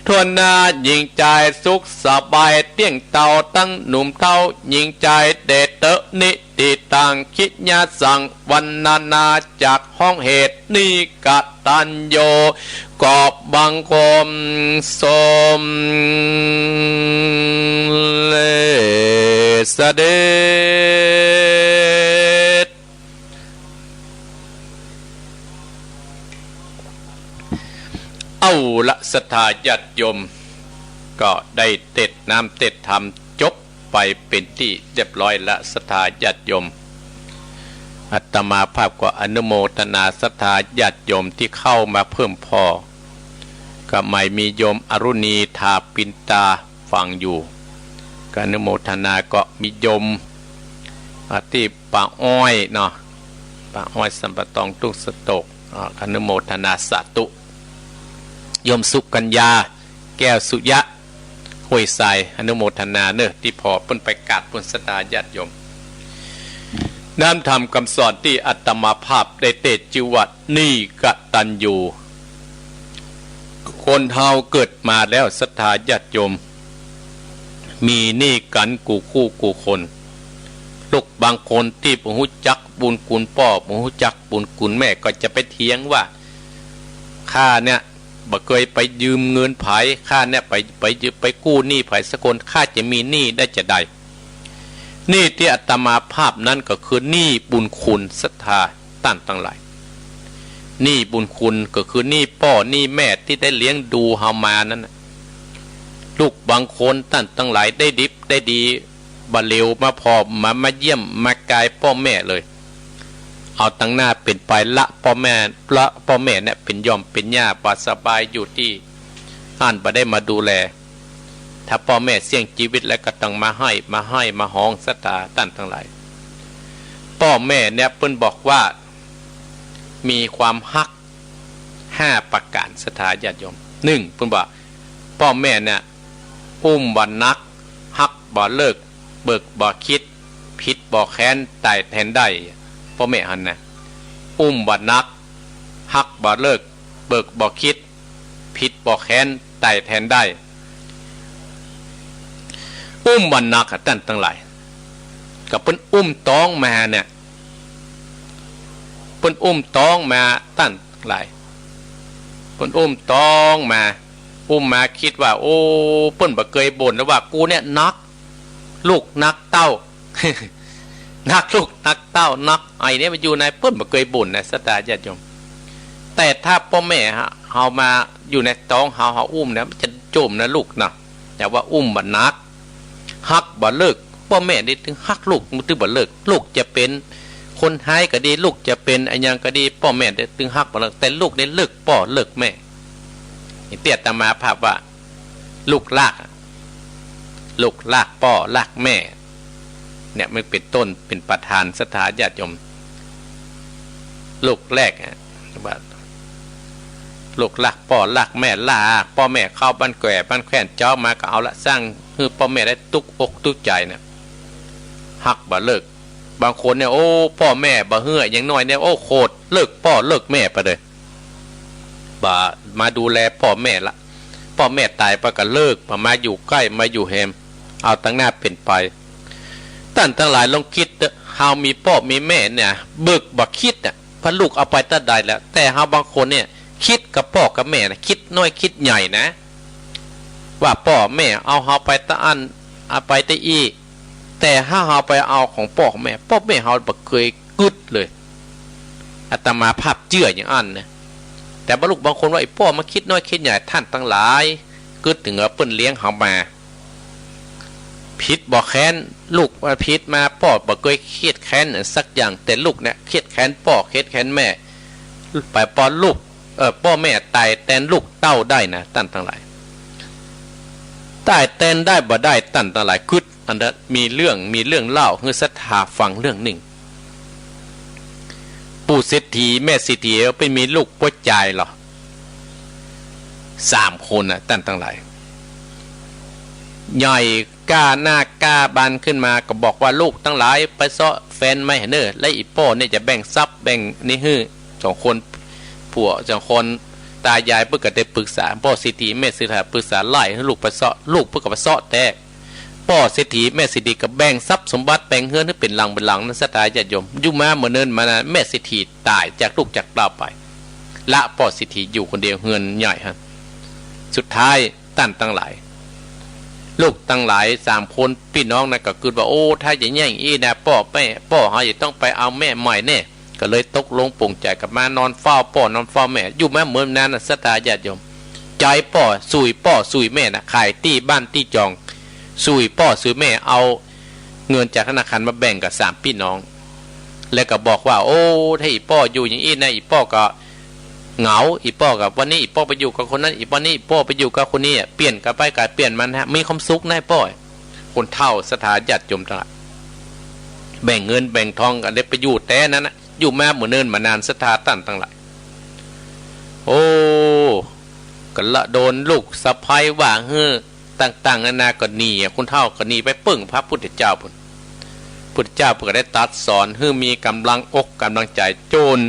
ถ้วนหน้ายิ่งใจ๋สุขสบาย เตี้ยงเต้าตังหนุ่มเฒ่า ยิ่งใจ๋เดชเต๊อะนิ ติตัง กิยาสัง วรรณนา จากห้องเหตุนิกตัญญู ขอบังคมสมเด็จเสด็จ เอาละ ศรัทธาญาติโยม ก็ได้เตศน์น้ำเตศน์ธรรมจบ ไปเป๋นตี้เรียบร้อยละ ศรัทธาญาติโยม อาตมาภาพก็อนุโมทนาศรัทธาญาติโยมตี้เข้ามาเพิ่มผ่อ ก็ใหม่มีโยมอรุณี ถาปินตา ฟังอยู่ ก็อนุโมทนา ก็มีโยม อ่า ตี้ป่าอ้อยเนาะ ป่าอ้อยสัมปะตอง ทุ่งสะตก อ่า อนุโมทนาสาธุ โยมสุกัญญา แก้วสุยะ ห้วยทราย อนุโมทนาเน่อ ตี้ผ่อเปิ้นไปกราบปุ้น ศรัทธาญาติโยม น้ำธรรมกำสอนตี้อาตมาภาพได้เตศน์จื้อว่า หนี้กตัญญู คนเฮาเกิดมาแล้ว ศรัทธาญาติโยม มีหนี้กั๋นกู้คู่กู้คน ลูกบางคนตี้บ่ฮู้จักบุญคุณป้อ บ่ฮู้จักบุญคุณแม่ ก็จะไปเถียงว่า ข้าเนี่ย บ่เกยไปยืมเงินใผ ข้าเนี่ยไป ไปยืม ไปกู้หนี้ใผสักคน ข้าจะมีหนี้ได้จาใด หนี้ตี้อาตมาภาพนั้นก็คือหนี้บุญคุณ ศรัทธาต้านตังหลาย หนี้บุญคุณก็คือหนี้ป้อหนี้แม่ตี้ได้เลี้ยงดูเฮามานั้นน่ะ ลูกบางคนต้านตังหลายได้ดิบได้ดี บ่าเหลียวมาผ่อมา มาเยี่ยมมากายป้อแม่เลย เอาตังหน้าเป๋นไปละป้อแม่ ละป้อแม่เนี่ยเป๋นหย่อมเป๋นหญ้า บ่สบายอยู่ตี้อั้นบ่ได้มาดูแล ถ้าป้อแม่เสี้ยงจีวิตแล้วก็ต้องมาไห้ มาไห้ มาฮ้องศรัทธาต้านตังหลาย ป้อแม่เนี่ยเปิ้นบอกว่ามีความฮักห้าประก๋านศรัทธาญาติโยม นึ่ง เปิ้นว่า ป้อแม่เนี่ย อุ้มบ่หนัก ฮักบ่เลิก เบิกบ่คิด ผิดบ่แค้น ต๋ายแตนได้ ป้อแม่หั้นนะ อุ้มบ่หนัก ฮักบ่เลิก เบิกบ่คิด ผิดบ่แค้น ต๋ายแตนได้ อุ้มบ่หนักอะต้านตังหลาย ก็เปิ้นอุ้มต๊องมาเนี่ย เปิ้นอุ้มต๊องมาต้านตังหลาย เปิ้นอุ้มต๊องมา อุ้มมาคิดว่า โอ้ เปิ้นบ่เกยบ่นเลยว่า กูเนี่ยหนักลูกหนักเต้า หนักลูกหนักเต้า หนักไอ้เนี่ยมันอยู่ใน เปิ้นบ่เกยบ่นนะศรัทธาญาติโยม แต่ถ้าป้อแม่เฮามาอยู่ในต๊องเฮา เฮาอุ้มนะ มันจะโจ้มนะลูกนะ แต่ว่าอุ้มบ่หนัก ฮักบ่เลิก ป้อแม่นี่ตึงฮักลูก มันตึงบ่เลิก ลูกจะเป๋นคนฮ้ายก็ดี ลูกจะเป๋นอะหยังก็ดี ป้อแม่นี่ตึงฮักบ่เลิก แต่ลูกนี่เลิกป้อเลิกแม่ ตี้อาตมาภาพว่า ลูกลากอะ ลูกลากป้อลากแม่ เนี่ยมันเป๋นต้นเป๋นประธานศรัทธาญาติโยม ลูกแรกอะ ว่า ลูกลากป้อลากแม่ ลากป้อแม่เข้าบ้านแก่บ้านแคว่น เจ๊ามาก็เอาละ สร้างหื้อป้อแม่ได้ตุ๊กอกตุ๊กใจ๋เนี่ย ฮักบ่เลิก บางคนเนี่ย โอ้ ป้อแม่บ่หื้อ อย่างน้อยเนี่ย โอ้ โขด เลิกป้อเลิกแม่ไปเลย บ่มาดูแลป้อแม่ละ ป้อแม่ต๋ายไปก็เลิก บ่มาอยู่ใก้ มาอยู่แหม เอาตังหน้าเป๋นไป ต้านตังหลายลองกึ๊ดเต๊อะ เฮามีป้อมีแม่เนี่ย เบิกบ่คิดอะ พระลูกเอาไปตังใดแล้ว แต่เฮาบางคนเนี่ย กึ๊ดกับป้อกับแม่นะ กึ๊ดน้อยกึ๊ดใหญ่นะ ว่าป้อแม่เอาเฮาไปตะอั้น เอาไปตะอี้ แต่ถ้าเฮาไปเอาของป้อของแม่ ป้อแม่เฮาบ่เกยกึ๊ดเลย อาตมาภาพเจื้ออย่างอั้นนะ แต่บางลูกบางคนว่า ไอ้ป้อมันกึ๊ดน้อยกึ๊ดใหญ่ ต้านตังหลาย กึ๊ดเถิงว่าเปิ้นเลี้ยงเฮามา ผิดบ่แค้น ลูกว่าผิดมา ป้อบ่เกยเคียดแค้นสักอย่าง แต่ลูกเนี่ยเคียดแค้นป้อ เคียดแค้นแม่ ไปป้อลูก เอ่อ ป้อแม่ต๋ายแตนลูกเต้าได้นะ ต้านตังหลาย ต๋ายแตนได้บ่ได้ ต้านตังหลาย กึ๊ด อันนั้นมีเรื่อง มีเรื่องเล่าหื้อศรัทธาฟังเรื่องนึ่ง ปู่เศรษฐีแม่เศรษฐีเปิ้นมีลูกป้อจายเหรอ สามคนน่ะ ต้านตังหลาย ใหญ่กล้าหน้ากล้าบานขึ้นมาก็บอกว่า ลูกตังหลายไปเซาะแฟนใหม่เน่อ และอีป้อเนี่ยจะแบ่งทรัพย์แบ่งนี่หื้อ สองคน ผัวสองคน ตายายเปิ้นก็ได้ปรึกษา ป้อเศรษฐีแม่เศรษฐาปรึกษาไล่หื้อลูกไปเซาะ ลูกเปิ้นก็ไปเซาะแต๊ ป้อเศรษฐีแม่เศรษฐีก็แบ่งทรัพย์สมบัติแบ่งเฮือนหื้อเป๋นหลังเป๋นหลังนั้น ศรัทธาญาติโยม อยู่มาบ่เนิ่นบ่นาน แม่เศรษฐีต๋ายจากลูกจากเต้าไป ละป้อเศรษฐีอยู่คนเดียวเฮือนใหญ่หั้น สุดท้ายต้านตังหลาย ลูกตังหลายสามคนปี้น้องนั้นก็กึ๊ดว่า โอ้ ถ้าจะแย่งอี้นะ ป้อแม่ ป้อเฮาจะต้องไปเอาแม่ใหม่แน่ ก็เลยตกลงปลงใจ๋กันมานอนเฝ้าป้อนอนเฝ้าแม่ อยู่มาบ่เนิ่นบ่นานนะ ศรัทธาญาติโยม ใจ๋ป้อ สุยป้อสุยแม่นะ ขายตี้บ้านตี้จอง สุยป้อสุยแม่ เอาเงินจากธนาคารมาแบ่งกับสามปี้น้อง แล้วก็บอกว่า โอ้ ถ้าอีป้ออยู่อย่างอี้นะ อีป้อก็เหงา อีป้อก็วันนี้อีป้อไปอยู่กับคนนั้น อีกวันนี้อีป้อไปอยู่กับคนนี้อะ เปลี่ยนกันไปก็เปลี่ยนมานะ มีความสุขนะป้อ คนเฒ่าศรัทธาญาติโยมตังหลาย แบ่งเงินแบ่งทองกัน ได้ไปอยู่แต๊นั้นนะ อยู่มาบ่เนิ่นบ่นาน ศรัทธาต้านตังหลาย โอ้ ก็ละโดนลูกสะใภ้ว่าหื้อต่างๆ นานา ก็หนีอะ คนเฒ่าก็หนีไปเปิ้งพระพุทธเจ้าพุ้น พุทธเจ้าเปิ้นก็ได้ตรัสสอนหื้อมีก๋ำลังอกก๋ำลังใจ๋ จ๋น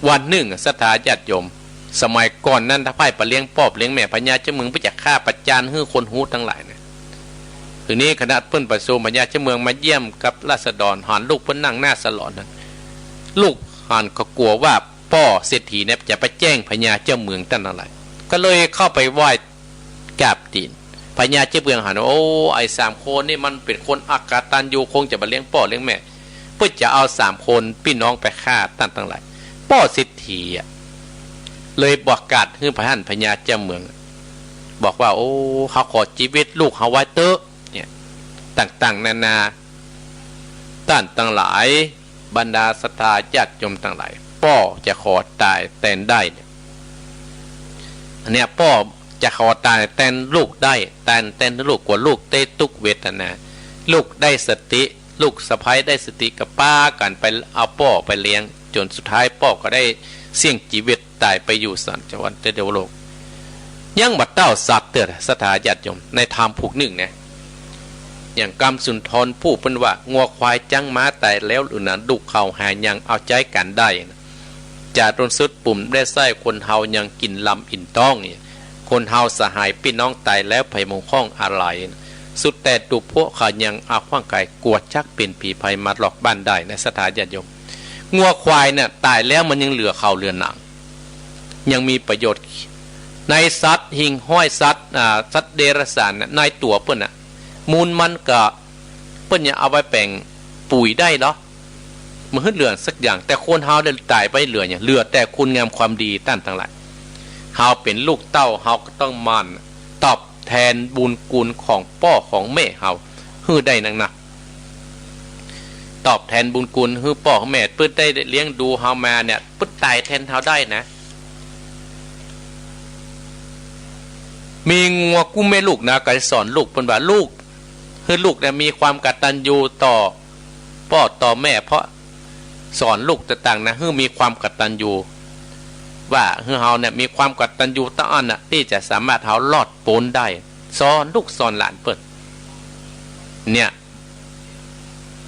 วันนึ่งอะ ศรัทธาญาติโยม สมัยก่อนนั้นถ้าใผบ่เลี้ยงป้อเลี้ยงแม่ พญาเจ้าเมืองเปิ้นจะฆ่าประจานหื้อคนฮู้ตังหลายนะ ทีนี้ขณะเปิ้นประชุม พญาเจ้าเมืองมาเยี่ยมกับราษฎร หันลูกเปิ้นนั่งหน้าสลอนนั้น ลูกหันก็กั๋วว่าป้อเศรษฐีเนี่ยจะไปแจ้งพญาเจ้าเมืองต้านตังหลาย ก็เลยเข้าไปไหว้ กราบตี๋น พญาเจ้าเมืองหันว่า โอ้ ไอ้สามคนนี่มันเป๋นคนอกตัญญู คงจะบ่เลี้ยงป้อเลี้ยงแม่ เปิ้นจะเอาสามคนปี้น้องไปฆ่าต้านตังหลาย ป้อเศรษฐีอะ เลยประกาศหื้อพระหันพญาเจ้าเมือง บอกว่า โอ้ เฮาขอจีวิตลูกเฮาไว้เต๊อะ เนี่ย ต่างๆ นานา ต้านตังหลาย บรรดาศรัทธาญาติโยมตังหลาย ป้อจะขอต๋ายแตนได้เนี่ย อันเนี้ย ป้อจะขอต๋ายแตนลูกได้ แตน แตนลูก กั๋วลูกเต๊ตุ๊กเวทนา ลูกได้สติ ลูกสะใภ้ได้สติ ก็ปากั๋นไปเอาป้อไปเลี้ยง จ๋นสุดท้ายป้อก็ได้เสี้ยงจีวิต ต๋ายไปอยู่สวรรค์เทวโลก ยังบ่เต้าสัตว์เตื้อ ศรัทธาญาติโยม ในธรรมผูกนึ่งนะ อย่างกำสุนทรภู่เปิ้นว่า งัวควายจ๊างม้าต๋ายแล้วหรือนะ ลูกเขาหายังเอาใจ๊กั๋นได้นะ จารุณสุดปุ่มได้ใส้ คนเฮายังกิ๋นลำอิ่มต๊องเนี่ย คนเฮาสหายปี้น้องต๋ายแล้ว ใผมงข้องอะไหลนะ สุดแต่ตุพวกเขายังเอาขว้างไกล กั๋วจักเป๋นผีภัยมาหลอกบ้านได้นะ ศรัทธาญาติโยม งัวควายเนี่ยต๋ายแล้วมันยังเหลือเขาเหลือหนัง ยังมีประโยชน์ ในสัตว์หิ่งห้อย สัตว์ อ่า สัตว์เดรัจฉานน่ะ ในตั๋วเปิ้นน่ะ มูลมันก็ เปิ้นยังเอาไว้แป๋งปุ๋ยได้เหรอ บ่หื้อเหลือสักอย่าง แต่คนเฮาเนี่ยต๋ายไปเหลือหยัง เหลือแต่คุณงามความดี ต้านตังหลาย เฮาเป๋นลูกเต้า เฮาก็ต้องหมั่นตอบแตนบุญคุณของป้อของแม่เฮาหื้อได้นักๆ ตอบแตนบุญคุณหื้อป้อหื้อแม่ เปิ้นได้เลี้ยงดูเฮามาเนี่ย เปิ้นต๋ายแตนเฮาได้นะ มีงัวกู้แม่ลูกนะ ก็สอนลูกเปิ้นว่า ลูก หื้อลูกเนี่ยมีความกตัญญูต่อป้อต่อแม่ เพราะสอนลูกต่างๆ นะ หื้อมีความกตัญญู ว่าหื้อเฮาเนี่ยมีความกตัญญูตะอั้นน่ะ ตี้จะสามารถเฮารอดป๊นได้ สอนลูกสอนหลานเปิ้น เนี่ย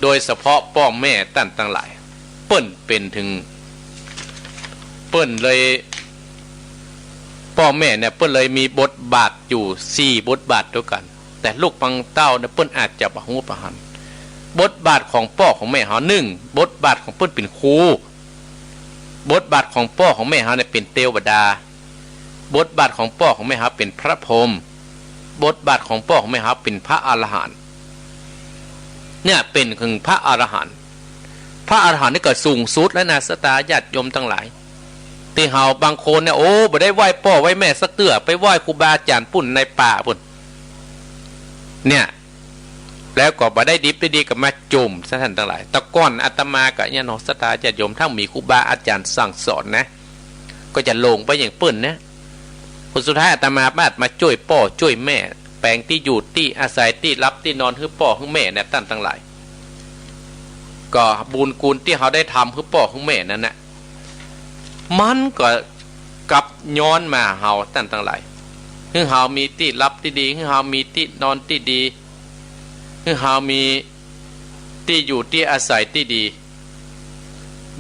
โดยเฉพาะป้อแม่ต้านตังหลาย เปิ้นเป๋นถึง เปิ้นเลย ป้อแม่เนี่ย เปิ้นเลยมีบทบาทอยู่สี่บทบาทตวยกั๋น แต่ลูกบางเต้าเนี่ย เปิ้นอาจจะบ่ฮู้บ่หัน บทบาทของป้อของแม่เฮา นึ่ง บทบาทของเปิ้นเป๋นครู บทบาทของป้อของแม่เฮาเนี่ยเป๋นเตวดา บทบาทของป้อของแม่เฮาเป๋นพระพรหม บทบาทของป้อของแม่เฮาเป๋นพระอรหันต์ เนี่ยเป๋นถึงพระอรหันต์ พระอรหันต์นี่ก็สูงสุดแล้วนะ ศรัทธาญาติโยมตังหลาย ตี้เฮาบางคนเนี่ย โอ้ บ่ได้ไหว้ป้อไหว้แม่สักเตื้อ ไปไหว้ครูบาอาจ๋ารย์ปุ้นในป่าปุ้น เนี่ย แล้วก็บ่ได้ดิบได้ดีก็มาจุ่มซะต้านตังหลาย แต่ก่อนอาตมาก็เนี่ยเนาะ ศรัทธาญาติโยม ถ้ามีครูบาอาจ๋ารย์สั่งสอนนะ ก็จะหลงไปอย่างเปิ้นนะ ผลสุดท้ายอาตมาบาดมาจ้วยป้อจ้วยแม่ แป๋งตี้อยู่ตี้อาศัยตี้หลับตี้นอนหื้อป้อหื้อแม่นะต้านตังหลาย ก็บุญคุณตี้เฮาได้ทำหื้อป้อหื้อแม่นั้นนะ มันก็กลับย้อนมาเฮาต้านตังหลาย หื้อเฮามีตี้หลับตี้ดี หื้อเฮามีตี้นอนตี้ดี หื้อเฮามีตี้อยู่ตี้อาศัยตี้ดี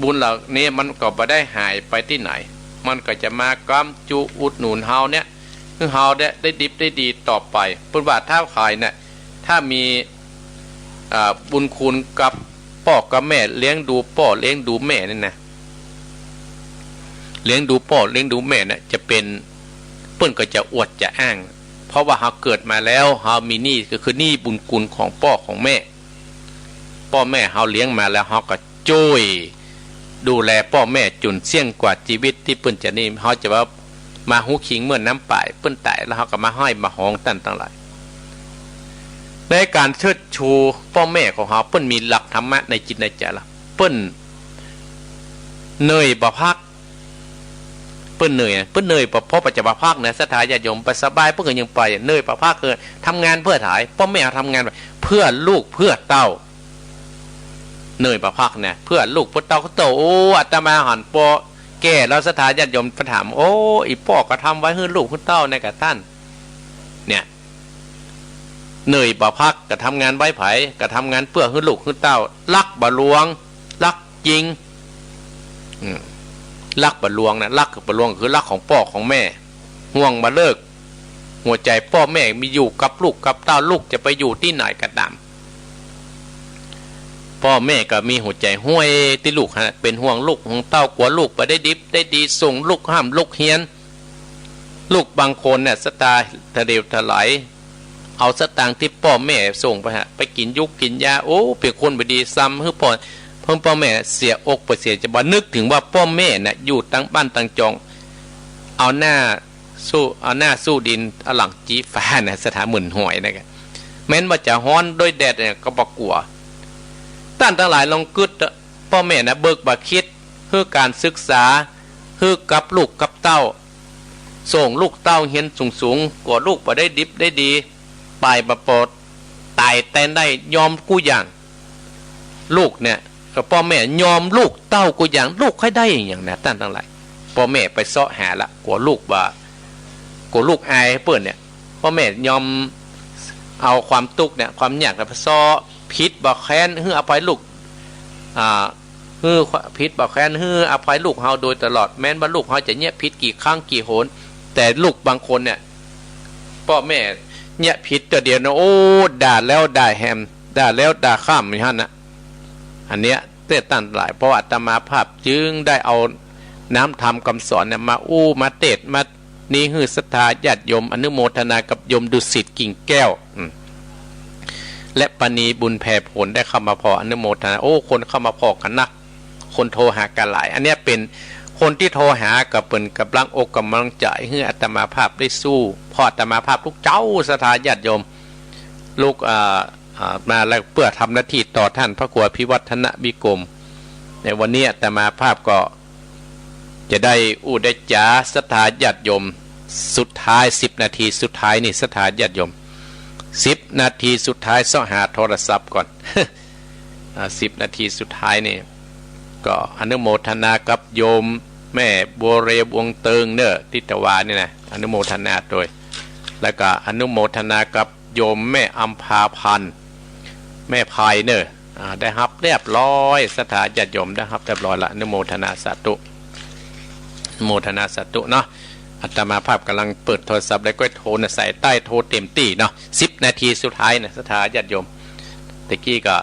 บุญเหล่านี้มันก็บ่ได้หายไปตี้ไหน มันก็จะมาค้ำจุอุดหนุนเฮาเนี่ย หื้อเฮาได้ ได้ดิบได้ดีต่อไป เปิ้นว่าถ้าใผเนี่ย ถ้ามี อ่า บุญคุณกับป้อกับแม่ เลี้ยงดูป้อเลี้ยงดูแม่นี่นะ เลี้ยงดูป้อเลี้ยงดูแม่เนี่ย จะเป๋น เปิ้นก็จะอวดจะอ้าง เพราะว่าเฮาเกิดมาแล้ว เฮามีหนี้ก็คือหนี้บุญคุณของป้อของแม่ ป้อแม่เฮาเลี้ยงมาแล้ว เฮาก็จ้วยดูแลป้อแม่จ๋นเสี้ยงกว่าจีวิตตี้เปิ้นจะนี่ เฮาจะว่ามาฮู้คิงเมื่อน้ำป๋าย เปิ้นต๋ายแล้วเฮาก็มาไห้มาฮ้องต้านตังหลาย ในก๋านเชิดชูป้อแม่ของเฮา เปิ้นมีหลักธรรมะในจิตในใจ๋ละ เปิ้นเหนื่อยบ่พัก เปิ้นเหนื่อย เปิ้นเหนื่อยบ่ เพราะปัจจุบันพักเนี่ย ศรัทธาญาติโยม ไปสบายเปิ้นก็ยังไป เหนื่อยบ่พัก คือทำงานเพื่อใผ ป้อแม่เฮาทำงานเพื่อลูกเพื่อเต้า เหนื่อยบ่พักเนี่ย เพื่อลูกเพื่อเต้า เขาโต โอ้ อาตมาหันป้อแก่แล้ว ศรัทธาญาติโยมไปถาม โอ้ อีป้อก็ทำไว้หื้อลูกหื้อเต้าเนี่ยกะต้าน เนี่ย เหนื่อยบ่พัก ก็ทำงานไว้ใผ ก็ทำงานเพื่อหื้อลูกหื้อเต้า รักบ่หลวง รักจริง อืม รักบ่หลวงนะ รักบ่หลวงคือรักของป้อของแม่ ห่วงบ่เลิก หัวใจ๋ป้อแม่มีอยู่กับลูกกับเต้า ลูกจะไปอยู่ตี้ไหนก็ต๋าม ป้อแม่ก็มีหัวใจ๋ห่วงตี้ลูกฮะ เป๋นห่วงลูกห่วงเต้า กั๋วลูกบ่ได้ดิบได้ดี ส่งลูกฮ่ำลูกเฮียน ลูกบางคนเนี่ย ศรัทธาทะเลวทลาย เอาสตางค์ตี้ป้อแม่ส่งไปฮะ ไปกิ๋นยุกกิ๋นยา โอ้ เป๋นคนบ่ดี ซ้ำหื้อป้อ เปิ้นป้อแม่เสียอกบ่เสียใจ๋ บ่นึกเถิงว่าป้อแม่น่ะอยู่ตังบ้านตังจอง เอาหน้าสู้ เอาหน้าสู้ดิน เอาหลังจี้ฟ้าน่ะ สถานเหมือนหอยน่ะ แม้นว่าจะฮ้อนด้วยแดดเนี่ยก็บ่กั๋ว ต้านตังหลายลองกึ๊ดเต๊อะ ป้อแม่น่ะเบิกบ่าคิด หื้อก๋านศึกษา หื้อกับลูกกับเต้า ส่งลูกเต้าเฮียนสูงๆ กั๋วลูกบ่ได้ดิบได้ดี ต๋ายบ่ปอด ต๋ายแตนได้ ยอมกู้อย่าง ลูกเนี่ย ก็ป้อแม่ยอมลูกเต้ากู้อย่าง ลูกใค่ได้อะหยังนะ ต้านตังหลาย ป้อแม่ไปเซาะหาละ กั๋วลูกบ่า กั๋วลูกอายเปิ้นเนี่ย ป้อแม่ยอมเอาความตุ๊กข์เนี่ย ความยากเนี่ยไปเซาะ ผิดบ่แควน หื้ออภัยลูก อ่า หื้อ ผิดบ่แควน หื้ออภัยลูกเฮาโดยตลอด แม้นว่าลูกเฮาจะเยียะผิดกี่ครั้งกี่หน แต่ลูกบางคนเนี่ย ป้อแม่เยียะผิดเตื้อเดียวนะ โอ้ ด่าแล้วด่าแหม ด่าแล้วด่าข้ามอย่างนั้นนะ อันเนี้ยเตศน์ต้านตังหลาย เพราะอาตมาภาพจึงได้เอาน้ำธรรมกำสอนเนี่ยมาอู้มาเตศน์มานี้หื้อศรัทธาญาติโยม อนุโมทนากับโยมดุสิตกิ่งแก้ว อืม และปานีบุญแผ่ผลได้เข้ามาผ่อ อนุโมทนา โอ้ คนเข้ามาผ่อกั๋นนัก คนโทรหากั๋นหลาย อันเนี้ยเป๋นคนตี้โทรหาก็เป๋นก๋ำลังอกก๋ำลังใจ๋หื้ออาตมาภาพได้สู้ เพราะอาตมาภาพลูกเจ้าศรัทธาญาติโยม ลูก อ่า อ่า มาแล้วเปื้อทำหน้าตี้ต่อต้านพระครูอภิวัฒนวิกรม ในวันนี้อาตมาภาพก็จะได้อู้ได้จ๋าศรัทธาญาติโยม สุดท้าย สิบนาทีสุดท้ายนี่ ศรัทธาญาติโยม สิบนาทีสุดท้าย เซาะหาโทรศัพท์ก่อน อ่า สิบนาทีสุดท้ายนี่ ก็อนุโมทนากับโยมแม่บัวเรวงเติงเน่อ ตี้ตะวานี่นะ อนุโมทนาโดย แล้วก็อนุโมทนากับโยมแม่อำภาพันธ์ แม่พายเน่อ อ่า ได้ฮับเรียบร้อย ศรัทธาญาติโยมได้ฮับเรียบร้อยละ อนุโมทนาสาธุ อนุโมทนาสาธุเนาะ อาตมาภาพก๋ำลังเปิดโทรศัพท์แล้วก็โทรนะ สายใต้โทรเต็มตี้เนาะ สิบนาทีสุดท้ายนะ ศรัทธาญาติโยม ตะกี้ก็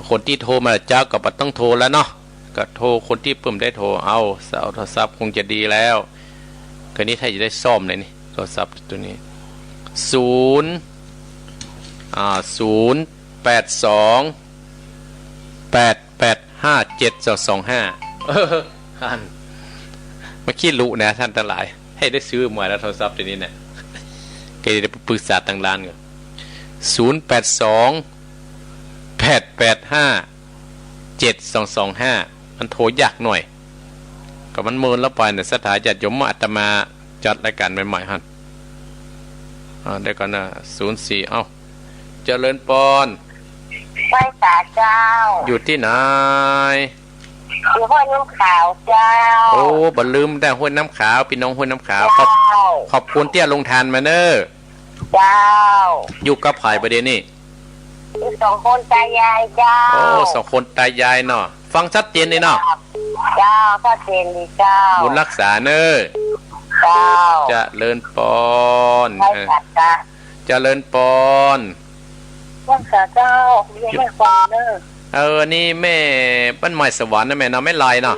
คนตี้โทรมาเจ๊าก็บ่ต้องโทรแล้วเนาะ ก็โทรคนตี้เปิ้นได้โทร เอา เสาโทรศัพท์คงจะดีแล้ว คราวนี้ถ้าจะได้ซ่อมเลยนี่ โทรศัพท์ตัวนี้ ศูนย์ อ่า ศูนย์แปดสอง แปดแปดห้า เจ็ดสองสองห้า เออ หัน มาขี้ลุนะต้านตังหลาย หื้อได้ซื้อใหม่แล้วโทรศัพท์ตัวนี้เนี่ย ก็ได้ปรึกษาตางร้านก่อน ศูนย์แปดสอง แปดแปดห้า เจ็ดสองสองห้า มันโทรยากหน่อย ก็มันเมินแล้วไปเนี่ย ศรัทธาญาติโยม อาตมาจัดรายการใหม่ๆ หัน อ่า เดี๋ยวก่อนนะ ศูนย์สี่ เอ้า เจริญปอน ไหว้สาเจ้า อยู่ตี้ไหน อยู่ห้วยน้ำขาวเจ้า โอ้ บ่ลืมได้ห้วยน้ำขาว ปี้น้องห้วยน้ำขาว ขอบ เจ้า ขอบคุณตี้ลงทานมาเน่อ เจ้า อยู่กับใผบ่เดี๋ยวนี้ อยู่สองคนตายายเจ้า โอ้ สองคนตายายเนาะ ฟังชัดเจนดีเนาะ เจ้า ชัดเจนดีเจ้า บุญรักษาเน่อ เจ้า เจริญปอน ไหว้สาเจ้า เจริญปอน ไหว้สาเจ้า ยังไม่ฟังเน่อ เออ นี่แม่บ้านใหม่สวรรค์นะแม่เนาะ แม่ไลเนาะ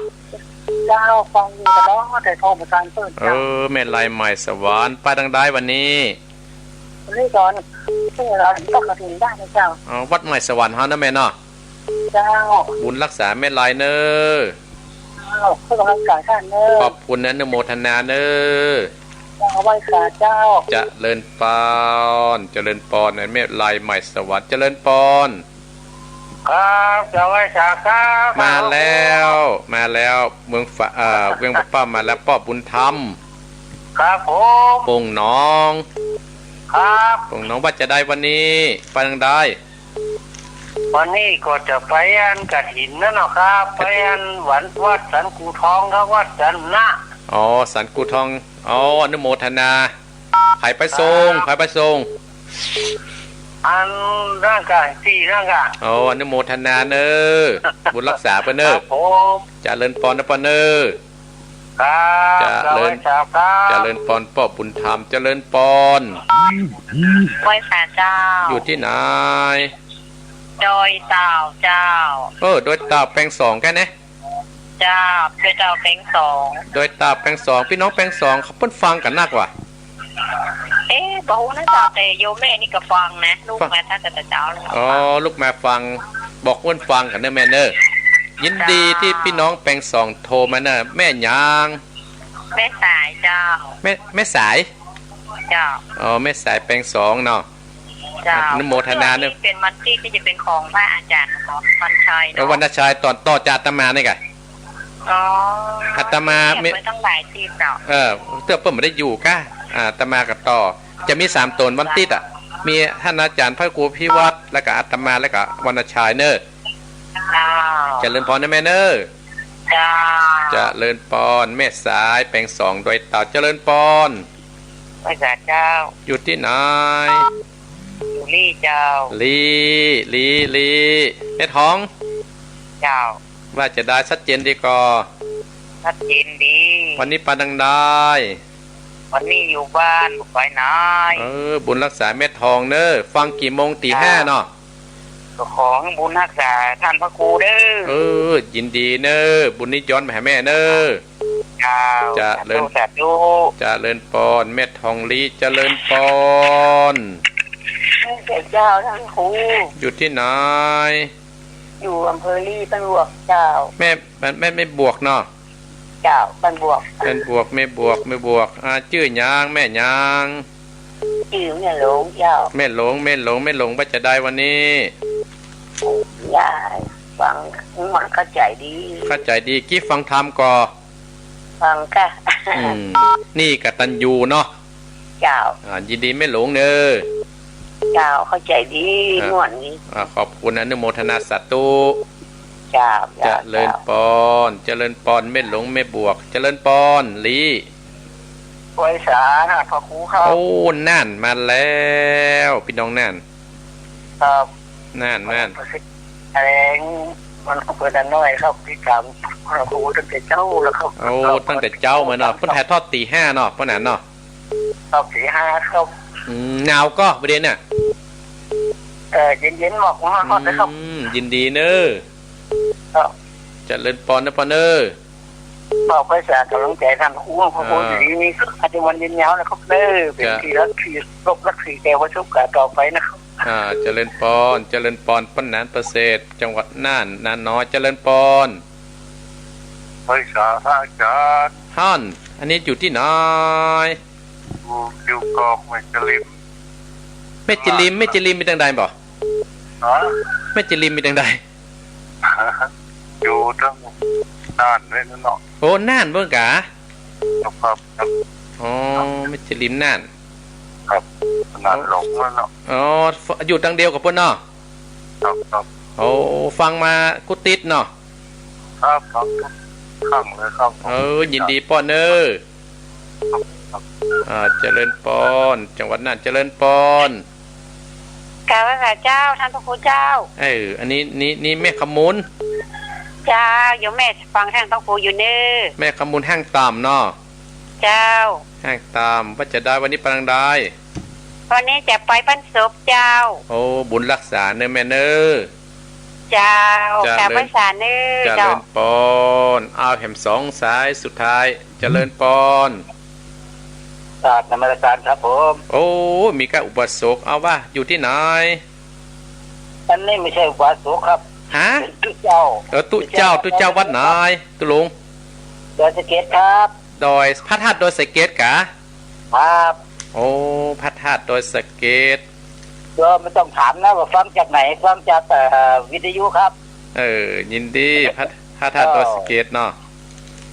เจ้า ฟังอยู่ตลอด แต่โทรบ่ทันเปิ้น เออ แม่ไลใหม่สวรรค์ ไปตางใดวันนี้ วันนี้ก่อน เออ เราต้องกระถิ่นได้นะเจ้า อ๋อ วัดใหม่สวรรค์เฮานะแม่เนาะ เจ้า บุญรักษาแม่ไลเน่อ เจ้า เพื่อกำลังใจต้านเน่อ ขอบคุณ อนุโมทนาเน่อ เจ้า ไหว้สาเจ้า เจริญปอน เจริญปอน แม่ไลใหม่สวรรค์ เจริญปอน ครับ เจ้า ไหว้สาครับ มาแล้ว มาแล้ว เมืองฝา เอ่อ เวียงป่าเป้ามาแล้ว ป้อบุญธรรม ครับผม โป่งหนอง ครับ โป่งหนอง ว่าจะได้วันนี้ ไปตางใด วันนี้ก็จะไปอันกฐินนั่นเนาะครับ ไปอันวัด วัดสันกูทองครับ วัดสันนะ อ๋อ สันกูทอง อ๋อ อนุโมทนา ใผไปส่ง ครับ ใผไปส่ง อันนั่นกะ ตี้นั่นกะ อ๋อ อนุโมทนาเน่อ บุญรักษาเปิ้นเน่อ ครับผม เจริญปอนนะปอนเน่อ ครับ เจริญ เจ้า ไหว้สาครับ เจริญปอน ป้อบุญธรรม เจริญปอน ไหว้สาเจ้า อยู่ตี้ไหน ดอยเต่าเจ้า เออ ดอยเต่าแปงสองแค่นี้ เจ้า ดอยเต่าแปงสอง ดอยเต่าแปงสอง ปี้น้องแปงสอง เขาเปิ้นฟังกั๋นนักว่ะ เอ๊ะ บ่ฮู้นะเจ้า แต่โยมแม่นี่ก็ฟังนะ ลูกมาตั้งแต่เจ๊าแล้ว อ๋อ ลูกมาฟัง บอกเปิ้นฟังกั๋นเน่อแม่เน่อ ยินดีตี้ปี้น้องแปงสองโทรมาเน่อ แม่หยัง แม่สายเจ้า แม่ แม่สาย เจ้า อ๋อ แม่สายแปงสองเนาะ เจ้า อนุโมทนาเน่อ เป๋นวันตี้ตี้จะเป๋นของพระอาจ๋ารย์วรรณชัยเนาะ เออ วรรณชัย ต๋อนต่อจากอาตมานี่ก่ะ อ๋อ อาตมา เก็บไว้ตั้งหลายตี้เจ้า เออ เตื้อเปิ้นบ่ได้อยู่ก่ะ อ่า อาตมาก็ต่อ จะมีสามต๋นวันตี้อะ มีต้านอาจ๋ารย์พระครูพิวัฒน์ แล้วก็อาตมา แล้วก็วรรณชัยเน่อ เจ้า เจริญปอนนะแม่เน่อ เจ้า เจริญปอน แม่สายแปงสองดอยเต่า เจริญปอน ไหว้สาเจ้า อยู่ตี้ไหน อยู่ลี้เจ้า ลี้ ลี้ ลี้ แม่ทอง เจ้า ว่าจะใด ซัดเจนดีก่อ ซัดเจนดี วันนี้ปานใด วันนี้อยู่บ้านบ่ไปไหน เออ บุญฮักษาแม่ทองเน่อ ฟังกี่โมง ตี๋ห้าเนาะ ก็ขอบุญฮักษาต้านพระครูเน่อ เออ ยินดีเน่อ บุญนี้ย้อนมาหาแม่เน่อ เจ้า เจริญ สาธุ สาธุ เจริญปอน แม่ทองลี้ เจริญปอน เจ้าต้านครู อยู่ตี้ไหน อยู่อำเภอลี้ บ้านบวกเจ้า แม่ แม่ แม่บวกเนาะ เจ้า บ้านบวก บ้านบวก แม่บวก แม่บวก อ่า จื้อหยัง แม่หยัง จื้อแม่หลงเจ้า แม่หลง แม่หลง แม่หลง ว่าจะใดวันนี้ ยายฟังมันเข้าใจ๋ดี เข้าใจ๋ดี กี้ฟังธรรมก่อ ฟังก่ะ อืม นี่กตัญญูเนาะ เจ้า อ่า ยินดีแม่หลงเน่อ เจ้า เข้าใจ๋ดี อ่า ม่วนดี อ่า ขอบคุณ อนุโมทนาสาธุ เจ้า เจริญปอน เจริญปอน แม่หลง แม่บวก เจริญปอน ลี้ ไหว้สานะพระครูครับ โอ้ น่านมาแล้ว ปี้น้องน่าน ครับ น่าน น่าน แถลงวันเปิดอันน้อยครับ ติดต๋ามพระครูตั้งแต่เจ๊าแล้วครับ โอ้ ตั้งแต่เจ๊ามาเนาะ เปิ้นถ่ายทอดตี๋ห้าเนาะ เปิ้นนั้นเนาะ ครับ ตี๋ห้าครับ อืม หนาวก่อบ่าเดี่ยวนี้ เอ่อ เย็นๆ หมอกมาฮอดๆ เลยครับ อืม ยินดีเน่อ ครับ เจริญปอนนะปอนเน่อ ขอไหว้สาก๋ำลังใจ๋ต้านครู ขอ อ่า อยู่ดีมีสุข อายุมั่นยืนยาวนะครับเน่อ เป๋น จ้ะ ตี้ฮักตี้เคารพฮักตี้แก่ประสบก๋ารณ์ต่อไปนะครับ อ่า เจริญปอน เจริญปอน ป้อหนานประเสริฐ จังหวัดน่าน นาน้อย เจริญปอน ไหว้สาพระอาจ๋ารย์ ฮั่น อันนี้อยู่ตี้ไหน อยู่ อยู่กอกแม่จริม แม่จริม แม่จริมมีตางใดบ่ ฮะ แม่จริมมีตางใด อยู่ตางน่านเลยเนาะ โอ้ น่านเปิ้นกา ครับ ครับ ครับ อ๋อ แม่จริมน่าน ครับ น่านหลงนั่นเนาะ อ๋อ อยู่ตางเดียวกับเปิ้นเนาะ ครับ ครับ โอ้ ฟังมากู้ติดเนาะ ครับ ครับ ฟังเลยครับ เออ ยินดีปอนเน่อ ครับ อ่า เจริญปอน จังหวัดน่าน เจริญปอน กราบไหว้สาเจ้า ต้านพระครูเจ้า เออ อันนี้ นี่ นี่แม่คำมูล เจ้า โยมแม่ฟังต้านพระครูอยู่เน่อ แม่คำมูลห้างต่ำเนาะ เจ้า ห้างต่ำ ว่าจะใดวันนี้ไปตางใด วันนี้จะไปบ้านศพเจ้า โอ้ บุญฮักษาเน่อแม่เน่อ เจ้า เจริญ กราบไหว้สาเน่อ เจริญ เจ้า ปอน เอาแหมสองสายสุดท้าย เจริญปอน กราบนมัสก๋ารครับผม โอ้ มีก้าอุบาสก เอาว่าอยู่ตี้ไหน อันนี้ไม่ใช่อุบาสกครับ ฮะ เป๋นตุ๊เจ้า เออ ตุ๊เจ้า ตุ๊เจ้าวัดไหน ตุ๊ลุง ดอยสะเก็ดครับ ดอย พระธาตุดอยสะเก็ดกา ครับ โอ้ พระธาตุดอยสะเก็ด ก็ไม่ต้องถามนะว่าฟังจากไหน ฟังจาก เอ่อ วิทยุครับ เออ ยินดี พระ พระธาตุดอยสะเก็ดเนาะ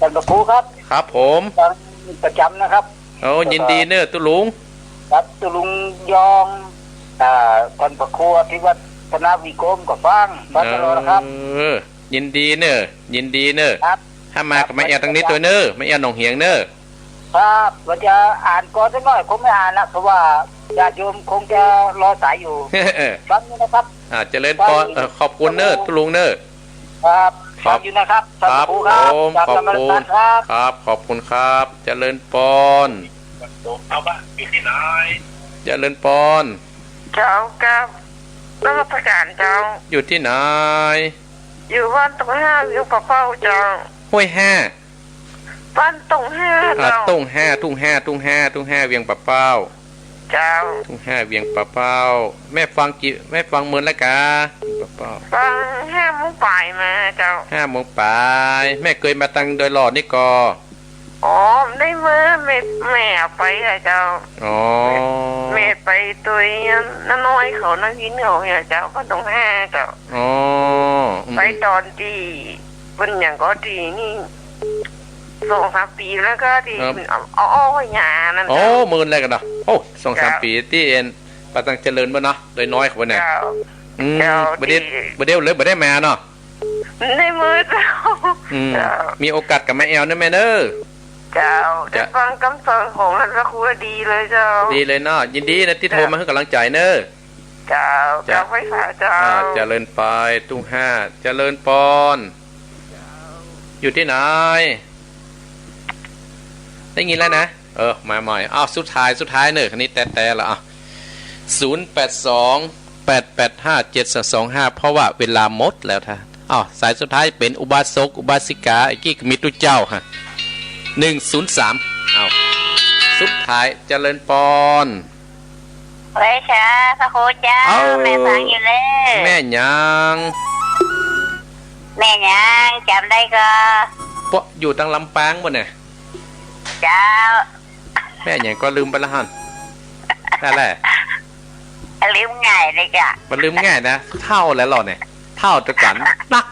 ต้านพระครูครับ ครับผม ฟังประจ๋ำนะครับ โอ้ ยินดีเน่อตุ๊ลุง ครับ ตุ๊ลุงยอง อ่า ต้านพระครูอภิวัฒนวิกรมก็ฟัง ฟังตลอดนะครับ เออ ยินดีเน่อ ยินดีเน่อ ครับ ถ้ามาก็มาแอ่วตางนี้ตวยเน่อ มาแอ่วหนองเหียงเน่อ ครับ ว่าจะอ่านก่อนสักหน่อย คงไม่อ่านละ เพราะว่าญาติโยมคงจะรอสายอยู่ เออ ฟังอยู่นะครับ อ่า เจริญปอน ฟังอยู่ เออ ขอบคุณเน่อตุ๊ลุงเน่อ ครับ ครับ ฟังอยู่นะครับ ครับ ท่านพระครูครับ ผม กราบนมัสก๋ารครับ ครับ ขอบคุณครับ เจริญปอน เอาบ้านอยู่ตี้ไหน เจริญปอน เจ้า กราบนมัสก๋ารเจ้า อยู่ตี้ไหน อยู่บ้านตุ่งห้า เวียงป่าเป้าเจ้า ห้วยห้า บ้านตุ่งห้า อ่า เจ้า ตุ่งห้า ตุ่งห้า ตุ่งห้า ตุ่งห้า เวียงป่าเป้า เจ้า ตุ่งห้า เวียงป่าเป้า แม่ฟังกี่ แม่ฟังเมินแล้วกา ป้อ ตั้งห้าโมงป๋ายมาเจ้า ห้าโมงป๋าย แม่เกยมาตังดอยหลอดนี่ก่อ อ๋อ ได้เมื่อแม่ แม่เอาไปอะเจ้า อ๋อ แม่ แม่ไปตวยน้าน้อยเขา น้าวินเขาเนี่ยเจ้า บ้านดงห้าเจ้า อ๋อ อืม ไปต๋อนตี้เปิ้นหยังก่อตี้นี่ สองสามปี๋แล้วก่อตี้ ครับ เอา เอาอ้อยหญ้านั่น โอ้ เจ้า เมินแล้วกั๋นเนาะ โอ้ สองสาม เจ้า ปี๋ตี้เอ็น ไปตังเจริญบ่เนาะ ดอยน้อยเขาเนี่ย เจ้า อืม เจ้า บ่ได้ ตี้ บ่ได้เลย บ่ได้มาเนาะ ได้เมื่อเจ้า อืม เจ้า มีโอกาสก็มาแอ่วเน่อแม่เน่อ เจ้า เจ้า ได้ฟังกำสอนของหั้นพระครูดีเลยเจ้า ดีเลยเนาะ ยินดีนะตี้โทร เจ้า มาหื้อกำลังใจ๋เน่อ เจ้า เจ้า เจ้า ไฟฟ้าเจ้า อ่า เจริญไป ตู้ห้า เจริญปอน อยู่ตี้ไหน ได้ยินแล้วนะ เออ มาใหม่ อ้าว สุดท้าย สุดท้ายเน่อ คันนี้แต๊ๆ ละ อ่ะ ศูนย์แปดสอง แปดแปดห้า เจ็ดสองสองห้า เพราะว่าเวลาหมดแล้วท่าน อ้าว สายสุดท้ายเป๋นอุบาสก อุบาสิกา ไอ้กี้ก็มีตุ๊เจ้าฮะ หนึ่งศูนย์สาม อ้าว สุดท้าย เจริญปอน ไหว้สาพระครูเจ้า เอ้า แม่ฟังอยู่เน่อ แม่หยัง แม่หยัง จ๋ำได้ก่อ ปะ อยู่ตังลำปางบ่เนี่ย เจ้า แม่หยังก่อ ลืมไปละหั้น นั่นแหละ ลืมง่ายเลยจ้ะ มันลืมง่ายนะ เฒ่าแล้วหลอเนี่ย เฒ่าตะกั๋นนัก